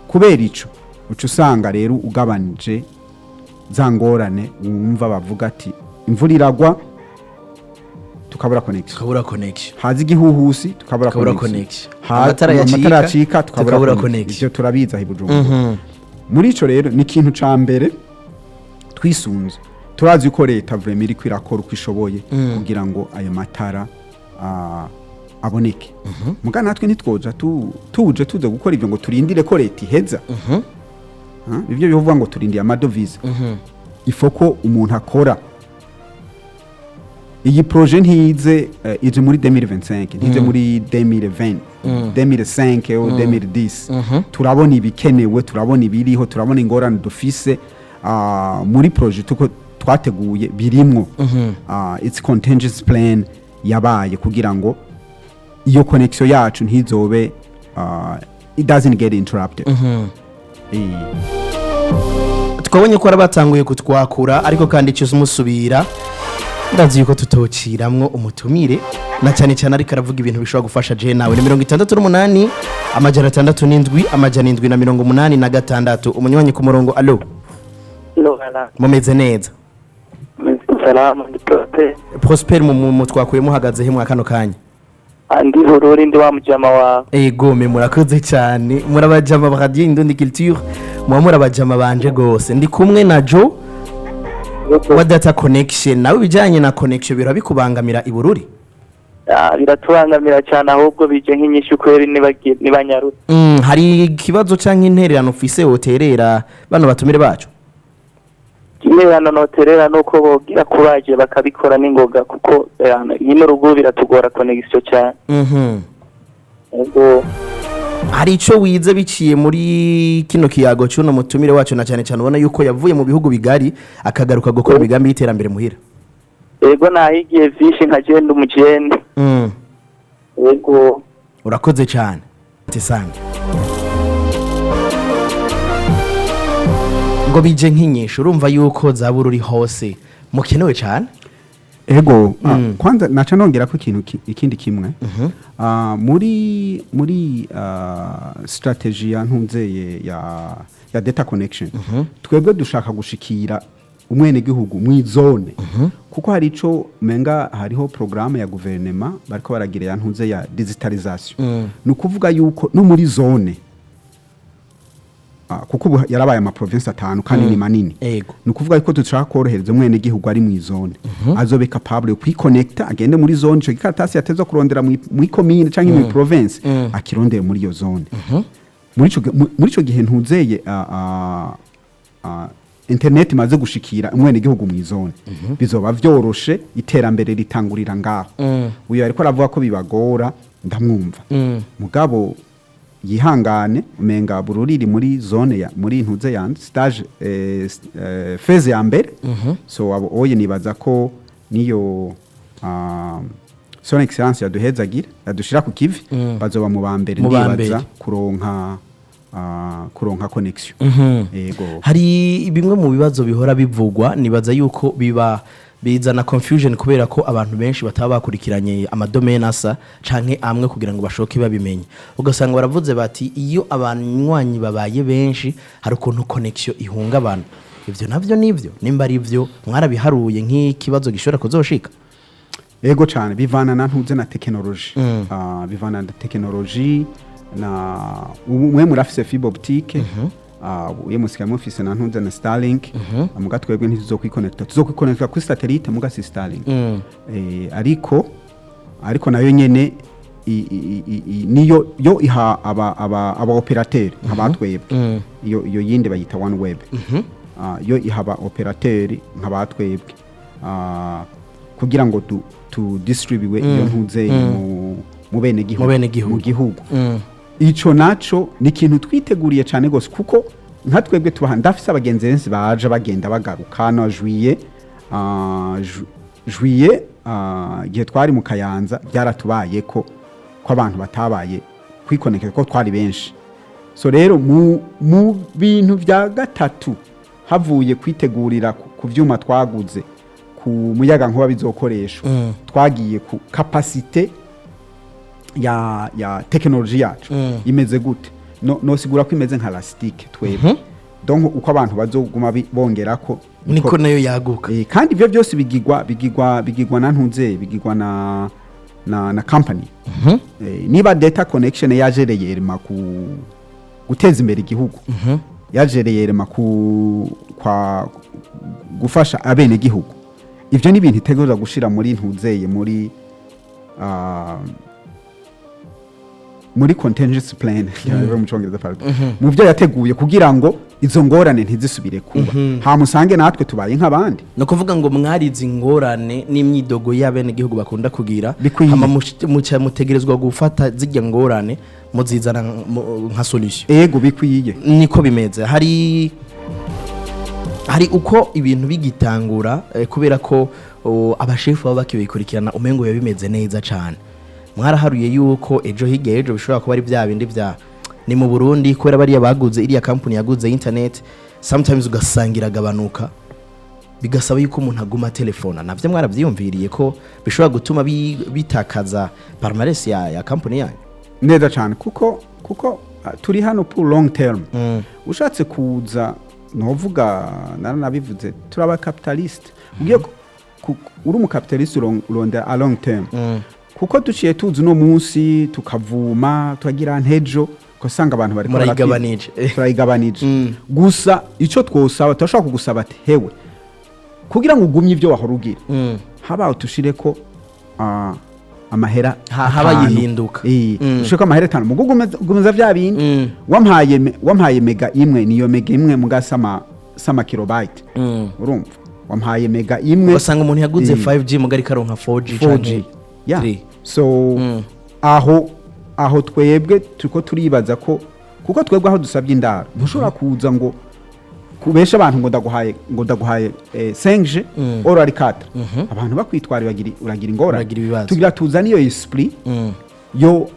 Kubera ico uca usanga rero ugabanije za ngorane wumva bavuga ati imvura iragwa tukabura connection. Tukabura connection. Haza igihuhusi tukabura tukabura connection. Connection. Amatara yacika, amatara yacika tukabura tukabura connection. Connection. Ivyo turabizi aho i Bujumbura. Muri ico rero ni ikintu ca mbere twisunze. Turazi ko leta vraiment iriko irakora uko ishoboye kugira ngo ayo matara aboneke, muga natwe ntitwoja tuje tuze gukora ivyo ngo turindire ko leta iheza. Ivyo bivuga ngo turindiye amadovize, ifo ko umuntu akora iyi projet ntize ije muri 2025, ntize muri 2020, 2005 ou 2010. Turabona ibikenewe, turabona ibiriho, turabona ingorane dufise. Muri projet tuko twateguye birimwo its contingency plan yabaye kugira ngo iyo connection yacu ntizobe it doesn't get interrupted. Twabonye ko batanguye kutwakura, ariko kandi icyo umusubira ndazi yuko tutociramwo umutumire, na cyane cyane ariko aravuga ibintu bishobora gufasha je nawe. Ni 68 607 786. Umunywanyi ku murongo, allo? Logana. Mumeze neza? Salama, ndi Prosper. Prosper, mu twakuye muhagaze he mwa kano kanya? Andi Bururi, ndi wa mujama wawe. Ego me, murakoze cyane, murabajama ba Radio Indundi Culture, muba murabajama banje gose. Ndi kumwe na Joe wa Data Connection. Nawe ibijyanye na connection bira bikubangamira i Bururi? Ah, biratubangamira cyane, ahubwo bije nk'inyishu kweri nibanyarutse. Hari ikibazo canke intererano ufise woterera bano batumire bacu? Intererano noterera nuko bogira kuraje bakabikora n'ingoga, kuko nyine urugo biratugora connection cyane. Ubwo Hari ico wize biciye muri kino kiyago c'uno mutumire wacu, na cyane cyane ubona yuko yavuye mu bihugu bigari akagaruka gukora imigambi y'iterambere muhira? Ego, nahigiye vyinshi nka jenda umujene. Ego. Urakoze cyane tesanga ngo bije nk'inyishu. Urumva yuko za Bururi hose mukenewe cyane. Ego, kwanza naca nongera ko ikintu ikindi kimwe. Muri strategy ya ntunzeye ya data connection, twebwe dushaka gushikira umwenegihugu mu zone, kuko hari ico menga hariho programme ya guverinema bariko baragira ya ntuze ya digitalisation. Ni ukuvuga yuko no muri zone, kuko ubu yarabaye ama province atanu kandi ni manini. Ni ukuvuga yuko dushaka korohereza umwenegihugu ari mu zone, azobe capable kwikonekta, agende muri zone, ico gikaratasi yatezwa kurondera muri commune canke muri province akirondere muri iyo zone. Muri ico gihe ntuzeye internet imaze gushikira umwenegihugu mu zone, bizoba vyoroshe. Iterambere ritangurira ngaho. Uyu ariko aravuga ko bibagora, ndamwumva, mugabo yihangane. Umenga Bururi iri muri zone ya muri ntuze ya stage phase ya mbere. So abo oye nibaza ko niyo son excellence yaduhezagira, yadushira ku kivi, bazoba mu ba mbere Mu ba ndibaza mbere. kuronka connection. Yego. Hari bimwe mu bibazo bihora bivugwa, nibaza yuko biba bizana confusion kubera ko abantu benshi bataba bakurikiranye amadomene asa canke amwe kugira ngo bashoke babimenye. Ugasanga baravuze bati iyo abanywanyi babaye benshi hari ukuntu connection ihungabana. Ivyo navyo nivyo? Nimba ari ivyo, mwarabiharuye nk'ikibazo gishobora kuzoshika? Ego cyane, bivana na ntuze na tekinoloji. Bivana na tekinoloji na ubu mwe murafise fibre optique, uye musigaye mufise na ntuze na Starlink. Muga twebwe ntituzokwikonekta, tuzokwikonekta kuri satellite, muga si Starlink. Ariko nayo nyene niyo yo iha aba opérateur nk'abatwebwe. Iyo yindi bayita One Web. Yo iha aba opérateur nk'abatwebwe kugira ngo tu distribue iyo ntuze mu bene gihugu. Mu benegihugu. Mu gihugu. Ico naco ni ikintu twiteguriye cyane gose, kuko nka twebwe tubaha, ndafise abagenzi benshi baje bagenda bagaruka. Na juillet, juillet, igihe twari mu Kayanza, byaratubaye ko abantu batabaye kwikonekera ko twari benshi. So rero mu bintu bya gatatu havuye kwitegurira ku vyuma twaguze, ku muyaga nkuba bizokoreshwa, twagiye ku capacité ya technologie yacu imeze gute. No nosigura ko imeze nka élastique twebwe. Donc uko abantu bazoguma bongerako niko nayo yaguka. Kandi ibyo byose bigirwa na ntuze, bigirwa na company. Niba Data Connection yajereye erema ku guteza imbere igihugu, yajereye erema ku kwa gufasha abene gihugu, ivyo ni ibintu itegerezwa gushira muri ntuzeye, muri contingency plan mu Cyongereza, pardon, mu byo yateguye kugira ngo izo ngorane ntizisubire kuba, hamusange natwe tubaye nk'abandi. Ni ukuvuga ngo mwarize ingorane n'imyidogo y'abenegihugu bakunda kugira. Bikwiye. Hama muca mutegerezwa gufata zirya ngorane, muzizana nka solution. Ego, bikwiye. Niko bimeze. Hari uko ibintu bigitangura, kubera ko abashefu baba bakibikurikirana, umengo biba bimeze neza cyane. Mwaraharuye yuko ejo hirya y'ejo bishobora kuba ari bya bindi bya ni mu Burundi, kubera bariya baguze, iriya company yaguze internet, sometimes ugasanga iragabanuka, bigasaba yuko umuntu aguma telefona. Navyo mwaravyiyumviriye ko bishobora gutuma bitakaza palmarès ya company yanyu? Neza cyane, kuko turi hano pour long term. Ushatse kuza, novuga naranabivuze, turaba capitaliste. Ugiye uri umu capitaliste, urondera a long term, kuko duciye tuzi uno munsi tukavuma tukagira ntejo, ugasanga abantu bariko Murayigabanije. Turayigabanije. Gusa icyo twosaba, turashobora kugusaba ati: "Hewe, kugira ngo ugumye ibyo wahora ugira, haba tushire ko amahera Haba 5." yihinduka. Ushireko amahera 5 mugo ugumeza vya bindi. Wampaye mega 1, niyo mega 1 muga sama kilobyte. Urumva, wampaye mega 1. Ugasanga umuntu yaguze 5G mugari karonka 4G 4G. canke Yeah. 3. So aho twebwe turiko turibaza ko, kuko twebwe aho dusabye indaro, ntushobora kuza ngo kubesha abantu ngo ndaguhaye 5G or ari 4, abantu bakwitwara, uragira ingorane. Uragira ibibazo. Tugira tuzane iyo esprit yo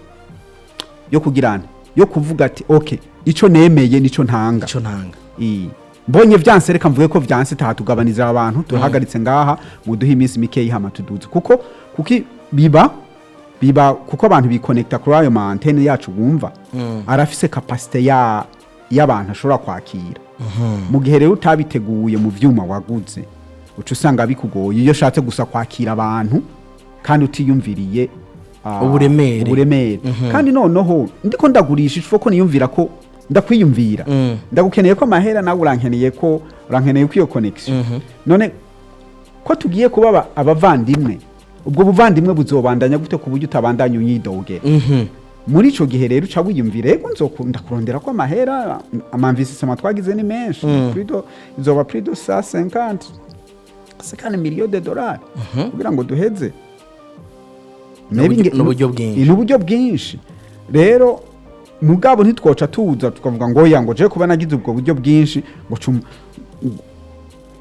kugirana, yo kuvuga ati: "Okay, ico nemeye nico ntanga." Ico ntanga. Mbonye vyanse, reka mvuge ko vyanse, taha tugabaniza abantu, turahagaritse ngaha, muduhe iminsi mikeyi hama tuduze. Kuko kuki biba kuko abantu bikonekta kuri ayo ma antenne yacu, bumva arafise capacité ya y'abantu ashobora kwakira. Mu gihe rero utabiteguye mu vyuma waguze, uca usanga bikugoye iyo ushatse gusa kwakira abantu kandi utiyumviriye Uburemere. Uburemere. Kandi noneho ndiko ndagurisha ifo ko niyumvira ko ndakwiyumvira, ndagukeneye ko amahera, nawe urankeneye ko iyo connection. None ko tugiye kuba abavandimwe, ubwo buvandimwe buzobandanya gute ku buryo utabandanya unyidogera? Muri ico gihe rero uca wiyumvira: ego, nzokunda kurondera ko amahera, ama investissement twagize ni menshi, izoba plus de 150 millions de dollars kugira ngo duheze. Maybe N'uburyo bwinshi. Ni uburyo bwinshi. Rero mugabo ntitwoca tuza tukavuga ngo oya, ngo je kuba nagize ubwo buryo bwinshi, ngo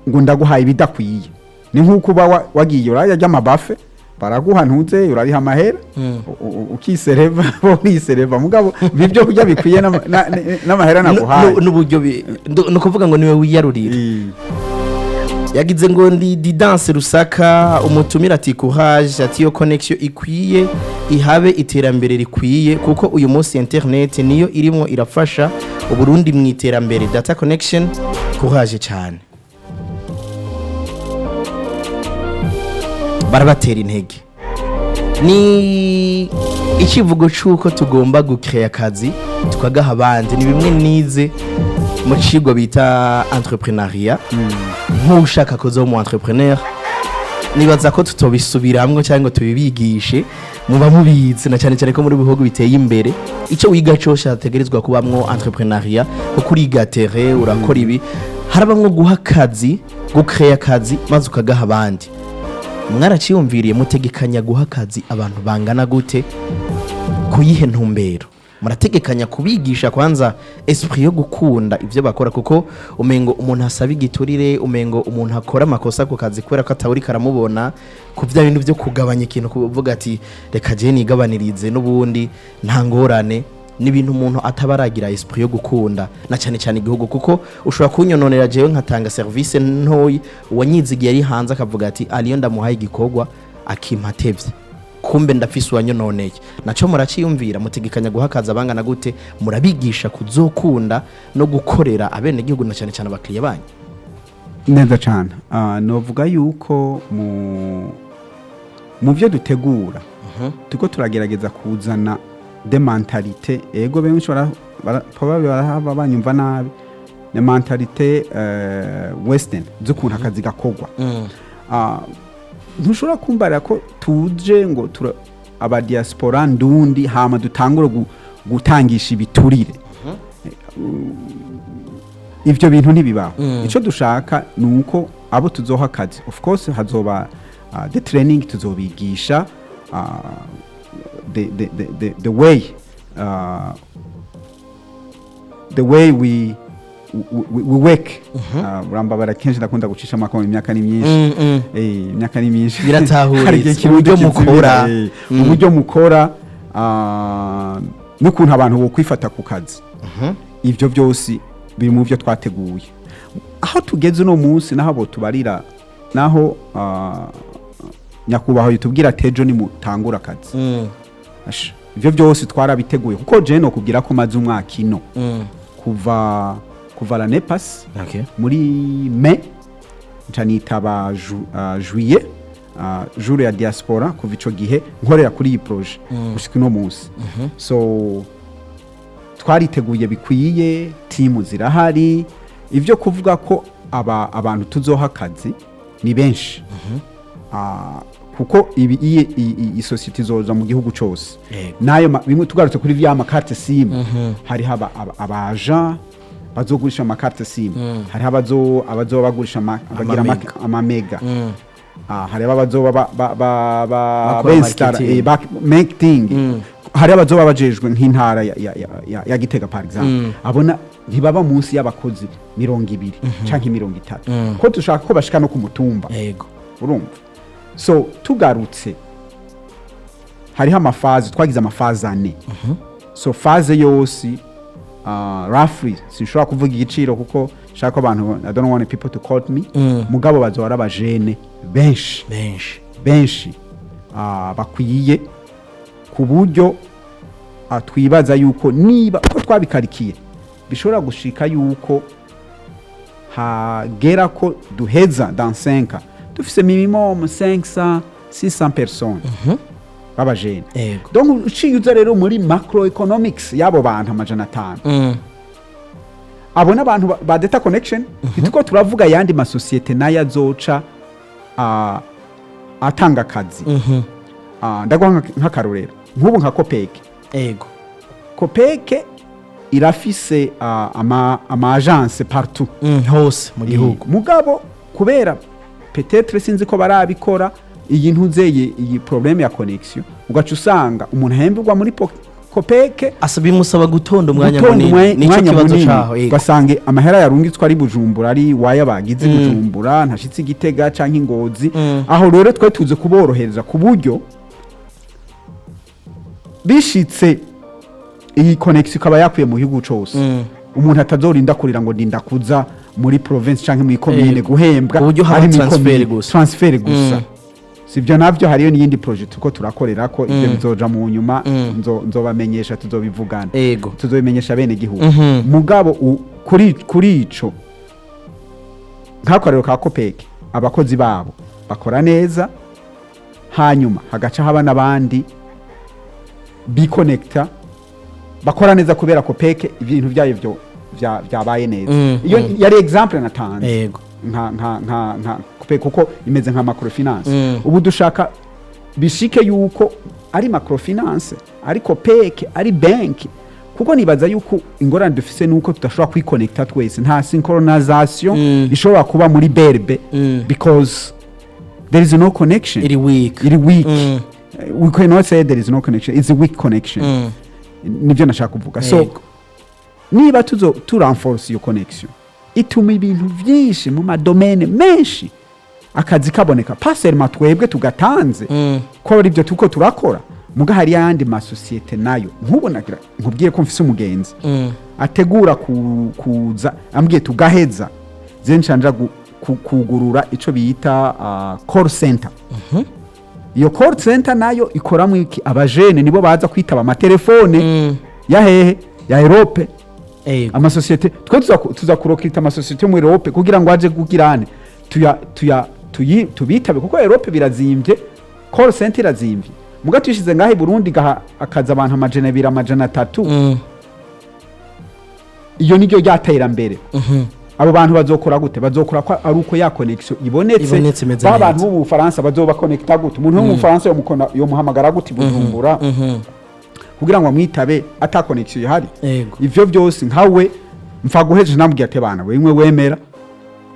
ngo ndaguhaye ibidakwiye. Ni nk'uko uba wagiye uraya ama buffet, baraguha ntuze, urariha amahera, ukisereva, urisereva, mugabo ibyo kurya bikwiye n'amahera naguhaye. N'uburyo ni ukuvuga ngo niwe wiyarurira. Yagize ngo ndi Didance Rusaka. Umutumira ati: "Courage." Ati: "Iyo connection ikwiye ihabe iterambere rikwiye, kuko uyu munsi internet niyo irimo irafasha Uburundi mu iterambere. Data Connection, courage cyane." Barabatera intege. Ni ikivugo cy'uko tugomba gukeya akazi tukagaha abandi. Ni bimwe nize mu kigo bita entrepreneuriat, nk'ushaka kuza mu entrepreneur. Nibaza ko tutobisubiramwo cyangwa ngo tubibigishe, muba mubizi, na cyane cyane ko muri bihugu biteye imbere icyo wiga cyose hategerezwa kubamwo entrepreneuriat, kuko uriga terrain, urakora ibi, harabamwo guha akazi, gucréa akazi maze ukagaha abandi. Mwaraciyumviriye? Mutegekanya guha akazi abantu bangana gute? Kuyihe ntumbero? Murategekanya kubigisha kwanza esprit yo gukunda ibyo bakora? Kuko umengo umuntu asaba igiturire, umengo umuntu akora amakosa ku kazi kubera ko atawuri karamubona, ku bya bintu byo kugabanya ikintu, kuvuga ati reka je nigabanirize n'ubundi nta ngorane, n'ibintu umuntu ataba aragira esprit yo gukunda na cyane cyane igihugu. Kuko ushobora kunyononera jewe nkatanga service ntoyi, uwanyizigiye ari hanze akavuga ati ariyo ndamuhaye igikorwa akimpa tevye, kumbe ndafise uwanyononeye. Naco muraciyumvira? Mutegekanya guha akazi abangana gute? Murabigisha kuzokunda no gukorera abenegihugu na cyane cyane abakiriya banyu? Neza cyane. Novuga yuko mu byo dutegura turiko turagerageza kuzana des mentalités. Ego, benshi probably barahava banyumva nabi, ni mentalité western z'ukuntu akazi gakorwa. Ntushobora kumbarira ko tuje ngo aba diaspora ndundi, hama dutangure gutangisha ibiturire. Ivyo bintu ntibibaho. Ico dushaka ni uko abo tuzoha akazi, of course hazoba the training, tuzobigisha the way we work. Urambabara, kenshi ndakunda gucisha amakoma, imyaka ni myinshi. Imyaka ni myinshi. Biratahuritse. Hari igihe Kirundi Uburyo kizimira, mukora. Uburyo mukora, n'ukuntu abantu bokwifata ku kazi, ibyo byose biri mu byo twateguye. Aho tugeze uno munsi, naho abo tubarira, naho nyakubahwa yitubwira ati ejo nimutangura akazi. Asha, ibyo byose twarabiteguye, kuko je no kubwira ko maze umwaka ino, kuva l'année passée muri mai, nca nitaba juillet, jour ya diaspora. Kuva ico gihe nkorera kuri iyi projet gushika uno munsi. So twariteguye bikwiye, timu zirahari. Ivyo kuvuga ko abantu tuzoha akazi ni benshi. Kuko ibi iyi société izoza mu gihugu cose. Nayo bimwe tugarutse kuri vya ma carte SIM, hariho aba agent bazogurisha ama carte SIM, hariho abazoba bagurisha bagira Amamega. Amamega. Hariho abazoba Bakora beinstalla marketing. Marketing. Hariho abazoba bajejwe nk'intara ya Gitega, par exemple. Abona ntibaba munsi y'abakozi 20 canke 30, ko dushaka ko bashika no ku mutumba. Urumva, so tugarutse, hariho ama phases, twagize ama phases ane. So phase yose, roughly, sinshobora kuvuga igiciro kuko nshaka ko abantu, I don't want people to quote me. Mugabo bazoba ari abajene benshi. Benshi. Benshi, bakwiye, ku buryo twibaza yuko niba ko twabikarikiye bishobora gushika yuko hagera ko duheza dans 5 ans dufise minimum 500 600 personnes b'abajene. Donc uciye uza rero muri macroeconomics y'abo bantu 500, abo n'abantu ba Data Connection. Ntituko turavuga ayandi masosiyete nayo azoca atanga akazi. Ndaguha nk'akarorero, nk'ubu nka Copec. Copec irafise ama agence partout. Hose mu gihugu. Mugabo kubera peut-être sinzi ko barabikora, iyi ntuzeye iyi problème ya connexion, ugaca usanga umuntu ahemberwa muri Copec asa bimusaba gutonda umwanya gutonda munini. Nico umwanya kibazo munini. caho, yego. Ugasanga amahera yarungitswe ari Bujumbura, ari waya bagize Bujumbura, ntashitse Igitega canke Ingozi. Aho rero twe tuze kuborohereza ku buryo bishitse iyi connexion ikaba yakwiye mu gihugu cose, umuntu atazorinda kurira ngo ndinda kuza muri province canke muri commune guhembwa. Ku buryo haba ari muri transfer commune. gusa. Transfer gusa. Sivyo navyo, hariyo n'iyindi projet tuko turakorera ko ivyo bizoja mu nyuma. Nzobamenyesha, tuzobivugana. Tuzobimenyesha bene gihugu. Mugabo kuri ico, nk'akarero ka Copec, abakozi babo bakora neza, hanyuma hagaca haba n'abandi bikonekta bakora neza kubera Copec ibintu byayo byo byabaye neza. Iyo yari exemple natanze. Nka PEC kuko imeze nka microfinance. Ubu dushaka bishike yuko ari microfinance, ariko PEC ari bank, kuko nibaza yuko ingorane dufise nuko tudashobora kwikonekta twese, nta synchronisation ishobora kuba muri BRB because there is no connection. Iri weak. Iri weak. We cannot say there is no connection, it's a weak connection. Nibyo nashaka kuvuga. So niba tuzo turenforce iyo connection, ituma ibintu byinshi mu madomaines menshi akazi kaboneka, pas seulement twebwe tugatanze ko ari ibyo tuko turakora, muga hari ayandi masosiyete nayo. Nk'ubu nagira nkubwiye ko mfise umugenzi ategura kuza, ambwiye tugaheza je nshanja kugurura ico bita call center. Iyo call center nayo ikoramo iki? Abajene nibo baza kwitaba amatelefone ya hehe? Ya Europe. Amasosiyete twe tuza kurecruta amasosiyete yo muri Europe kugira ngo aje kugirane tuya tuya tuyi tubitabe, kuko Europe birazimbye, call center irazimbye. Muga tuyishize ngaho i Burundi gaha akaza abantu 200, 300, iyo niryo ryaterambere. Abo bantu bazokora gute? Bazokora ko ari uko ya connection ibonetse. Ibonetse imeze Ba neza. bantu bo mu Bufaransa bazobakonekta gute? Umuntu wo mu Bufaransa yomuhamagara gute i Bujumbura kugira ngo amwitabe ata connection ihari? Ivyo byose nkawe mfa guheje nambwiye ati: "Bana wewe wemera,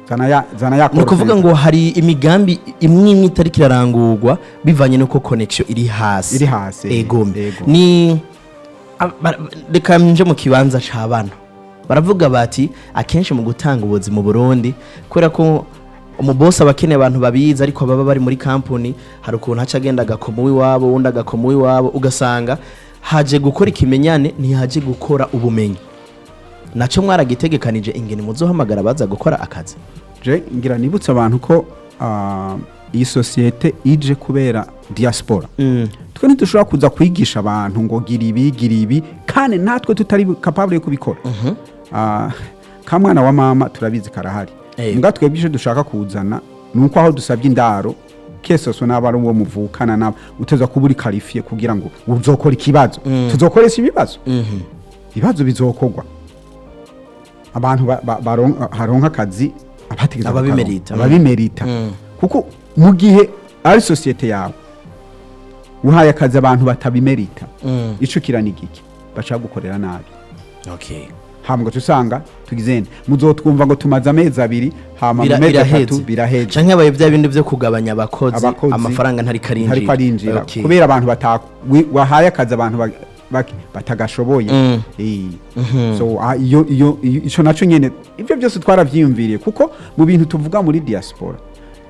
zana ya Ni ukuvuga call." ngo hari imigambi imwe imwe itariko irarangurwa bivanye n'uko connection iri hasi. Iri hasi. Ego. Ego. Ni reka nje mu kibanza c'abana, baravuga bati akenshi mu gutanga ubuzi mu Burundi, kubera ko umubosi aba akeneye abantu babizi, ariko baba bari muri kampuni, hari ukuntu haca agenda agakoma uw'iwabo, uwundi agakoma uw'iwabo, ugasanga haje gukora ikimenyane, ntihaje gukora ubumenyi. Naco mwaragitegekanije ingene muzohamagara baza gukora akazi? Je ngira nibutse abantu ko iyi sosiyete ije kubera diaspora. Twe ntidushobora kuza kwigisha abantu ngo gira ibi, gira ibi, kandi natwe tutari capable yo kubikora. Ka mwana wa mama turabizi karahari. Mbwa twebwe icyo dushaka kuzana ni uko aho dusabye indaro kesoso n'aba ari uwo muvukana nabo, uteza kuba uri qualifié kugira ngo uzokora ikibazo. Tuzokoresha ibibazo, ibibazo bizokorwa, abantu haronka akazi abategeza. Ababimerita. Ababimerita, kuko mu gihe ari sosiyete yawe uhaye akazi abantu batabimerita, ico kirani giki bashaka gukorera nabi. Hama ugaca usanga tugizene muzotwumva ngo tumaze amezi 2, hama mu mezi 3 Biraheze. Biraheze. Canke habaye bya bindi byo kugabanya abakozi, Abakozi, amafaranga ntariko arinjira. Ntariko arinjira. Kubera abantu wahaye akazi abantu batagashoboye. So iyo ico naco nyene, ivyo byose twaravyiyumviriye, kuko mu bintu tuvuga muri diaspora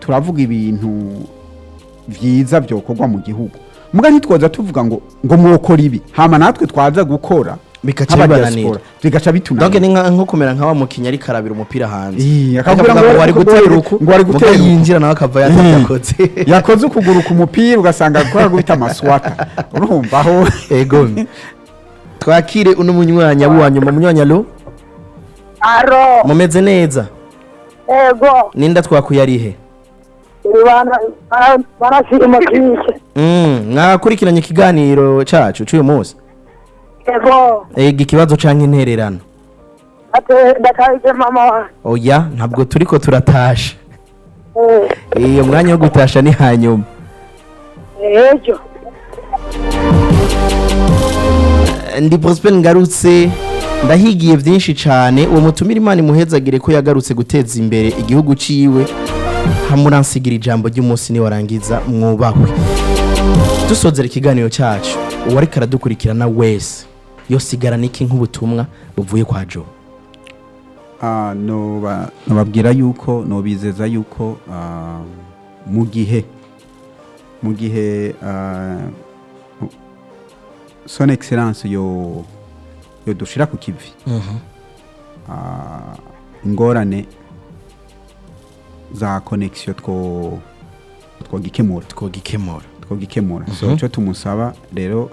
turavuga ibintu vyiza vyokorwa mu gihugu, muga ntitwoza tuvuga ngo mwokora ibi, hama natwe twaza gukora Bikaca nk'aba bibananira. diaspora, bigaca Donc bitunanira. ni nko kumera nka wa mukinyi ariko arabira umupira hanze. Akakubwira Akavuga ngo wari gutera uku, ngo wari muga gutera uku. yinjira nawe akava yatakotse. Yakoze ukuguru ku mupira, ugasanga akora gubita amaswata, urumva aho. Ego, twakire uno munywanya wa nyuma. Munywanya, allo? Aro. Mumeze neza? Ego. Ninda twakuye arihe? Uri bana barashima kike. Mwakurikiranye ikiganiro cacu c'uyu munsi? Ego. Ego, ikibazo canke intererano? Ate ndakaje mama wa. Oya, ntabwo turiko turatasha. Eh, iyo mwanya wo gutasha ni hanyuma. Ejo. Ndi Prosper ngarutse, ndahigiye byinshi cyane. Uwo mutumira Imana imuhezagire ko yagarutse guteza imbere igihugu ciwe. Hamuransigira ijambo ry'umunsi niwarangiza. Mwubahwe. Dusozera ikiganiro cyacu, uwariko aradukurikirana wese yosigara iki nk'ubutumwa buvuye kwa Joe? Nobabwira yuko nobizeza yuko mu gihe Son Excellence yo dushira ku kivi, ingorane za connexion twogikemura. Twogikemura. Twogikemura. So icyo tumusaba rero,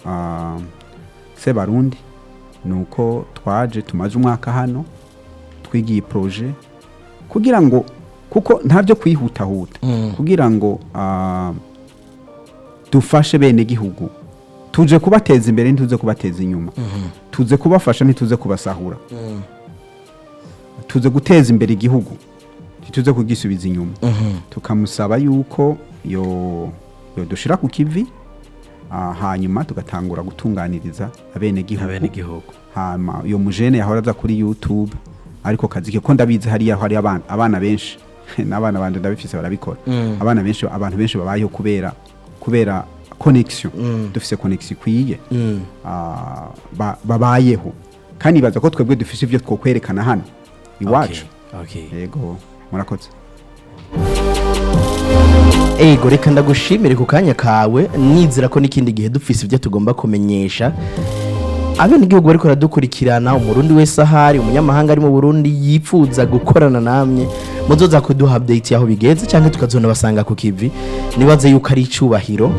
se Barundi, ni uko twaje tumaze umwaka hano twigiye projet kugira ngo, kuko nta byo kwihutahuta, kugira ngo dufashe bene gihugu. Tuje kubateza imbere, ntituze kubateza inyuma. Tuze kubafasha, ntituze kubasahura. Tuze guteza imbere igihugu. Ntituze kugisubiza inyuma. Tukamusaba yuko yo yodushira ku kivi, hanyuma tugatangura gutunganiriza abenegihugu. Abenegihugu. Hama uyo mujene yahora aza kuri YouTube, ariko kazi ke ko ndabizi, hariya hari abana benshi n'abana banje ndabifise barabikora. Abana benshi, abantu benshi babayeho kubera connection. Dufise connection ikwiye, babayeho kandi baza ko twebwe dufise ivyo twokwerekana hano iwacu. Yego, murakoze. Ego, reka ndagushimire ku kanya kawe. Nizera ko n'ikindi gihe dufise ibyo tugomba kumenyesha abenegihugu bariko baradukurikirana, umurundi wese ahari, umunyamahanga ari mu Burundi yipfuza gukorana namwe, muzoza kuduha update yaho bigeze cyangwa tukazonabasanga ku kivi. Nibaze yuko ari icubahiro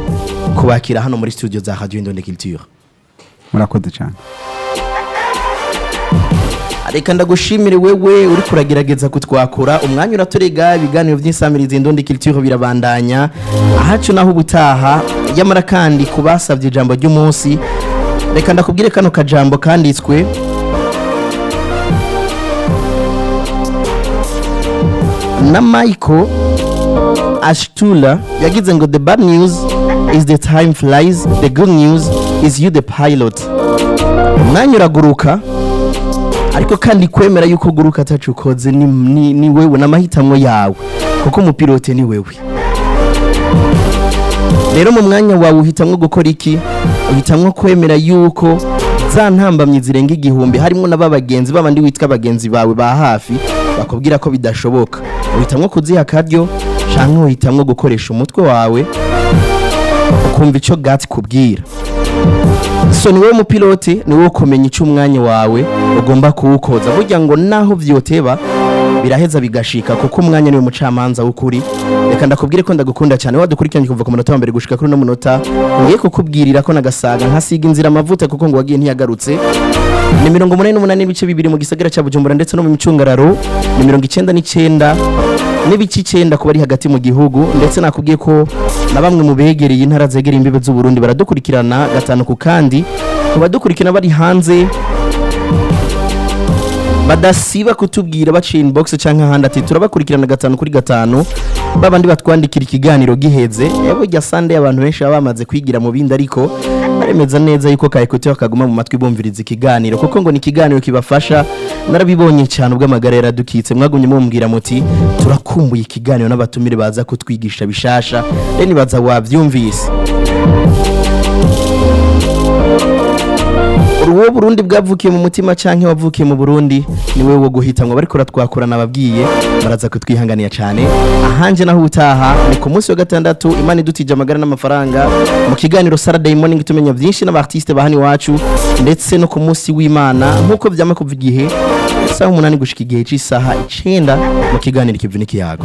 kubakira hano muri studio za Radio Indonde Culture. Murakoze cyane. Reka ndagushimire wewe uri kuragerageza kutwakura. Umwanya uraturega, ibiganiro by'insamirizi Indundi Culture birabandanya. Ahacu naho ubutaha. Yamara kandi kubasabye ijambo ry'umunsi, reka ndakubwire kano kajambo kanditswe na Michael Ashtula. Yagize ngo: "The bad news is the time flies, the good news is you the pilot." Umwanya uraguruka, ariko kandi kwemera yuko uguruka atacu ukoze ni wewe n'amahitamo yawe, kuko umupilote ni wewe. Rero mu mwanya wawe uhitamwo gukora iki? Uhitamwo kwemera yuko za ntambamyi zirenga 1000, harimo n'aba bagenzi babandi witwa bagenzi bawe ba hafi bakubwira ko bidashoboka, uhitamwo kuziha akaryo, canke uhitamwo gukoresha umutwe wawe ukumva ico gati kubwira? So ni wowe mupilote, ni wowe kumenya icyo umwanya wawe ugomba kuwukoza. Burya ngo naho vyoteba biraheza bigashika, kuko umwanya niwe mucamanza w'ukuri. Reka ndakubwire ko ndagukunda cyane, wadukurikiranye kuva ku munota wa mbere gushika kuri uno munota. Ngiye kukubwirira ko nagasaga nkasiga inzira amavuta, kuko ngo wagiye ntiyagarutse. Ni 88.2 mu gisagara cya Bujumbura ndetse no mu micungararo, ni 99.9 kuba ari hagati mu gihugu. Ndetse nakubwiye ko na bamwe mu begereye intara zegereye imbibe z'u Burundi baradukurikirana gatanu ku kandi. Ku badukurikirana bari hanze, badasiba kutubwira baciye inbox cyangwa ahandi ati turabakurikirana gatanu kuri gatanu. Babandi batwandikira ikiganiro giheze, burya Sunday abantu benshi baba bamaze kwigira mu bindi, ariko baremeza neza yuko ka écouteur kaguma mu matwi bumviriza ikiganiro, kuko ngo ni ikiganiro kibafasha. Narabibonye cyane ubwo amagara yaradukitse, mwagumye mumbwira muti turakumbuye ikiganiro n'abatumire baza kutwigisha bishasha. Rero nibaza wabyumvise. Uwo Burundi bwavukiye mu mutima canke wavukiye mu Burundi, ni wewe wo guhitamwo. Bariko ratwakurana ababwiye baraza kutwihanganiya cyane. Ahanje naho ubutaha ni ku munsi wa gatandatu, Imana idutije amagara n'amafaranga, mu kiganiro Saturday Morning tumenya byinshi n'aba artiste bahani iwacu, ndetse no ku munsi w'Imana nk'uko vyama kuva igihe isaha 8 gushika igihe c'isaha 9 mu kiganiro Kivu n'ikiyago.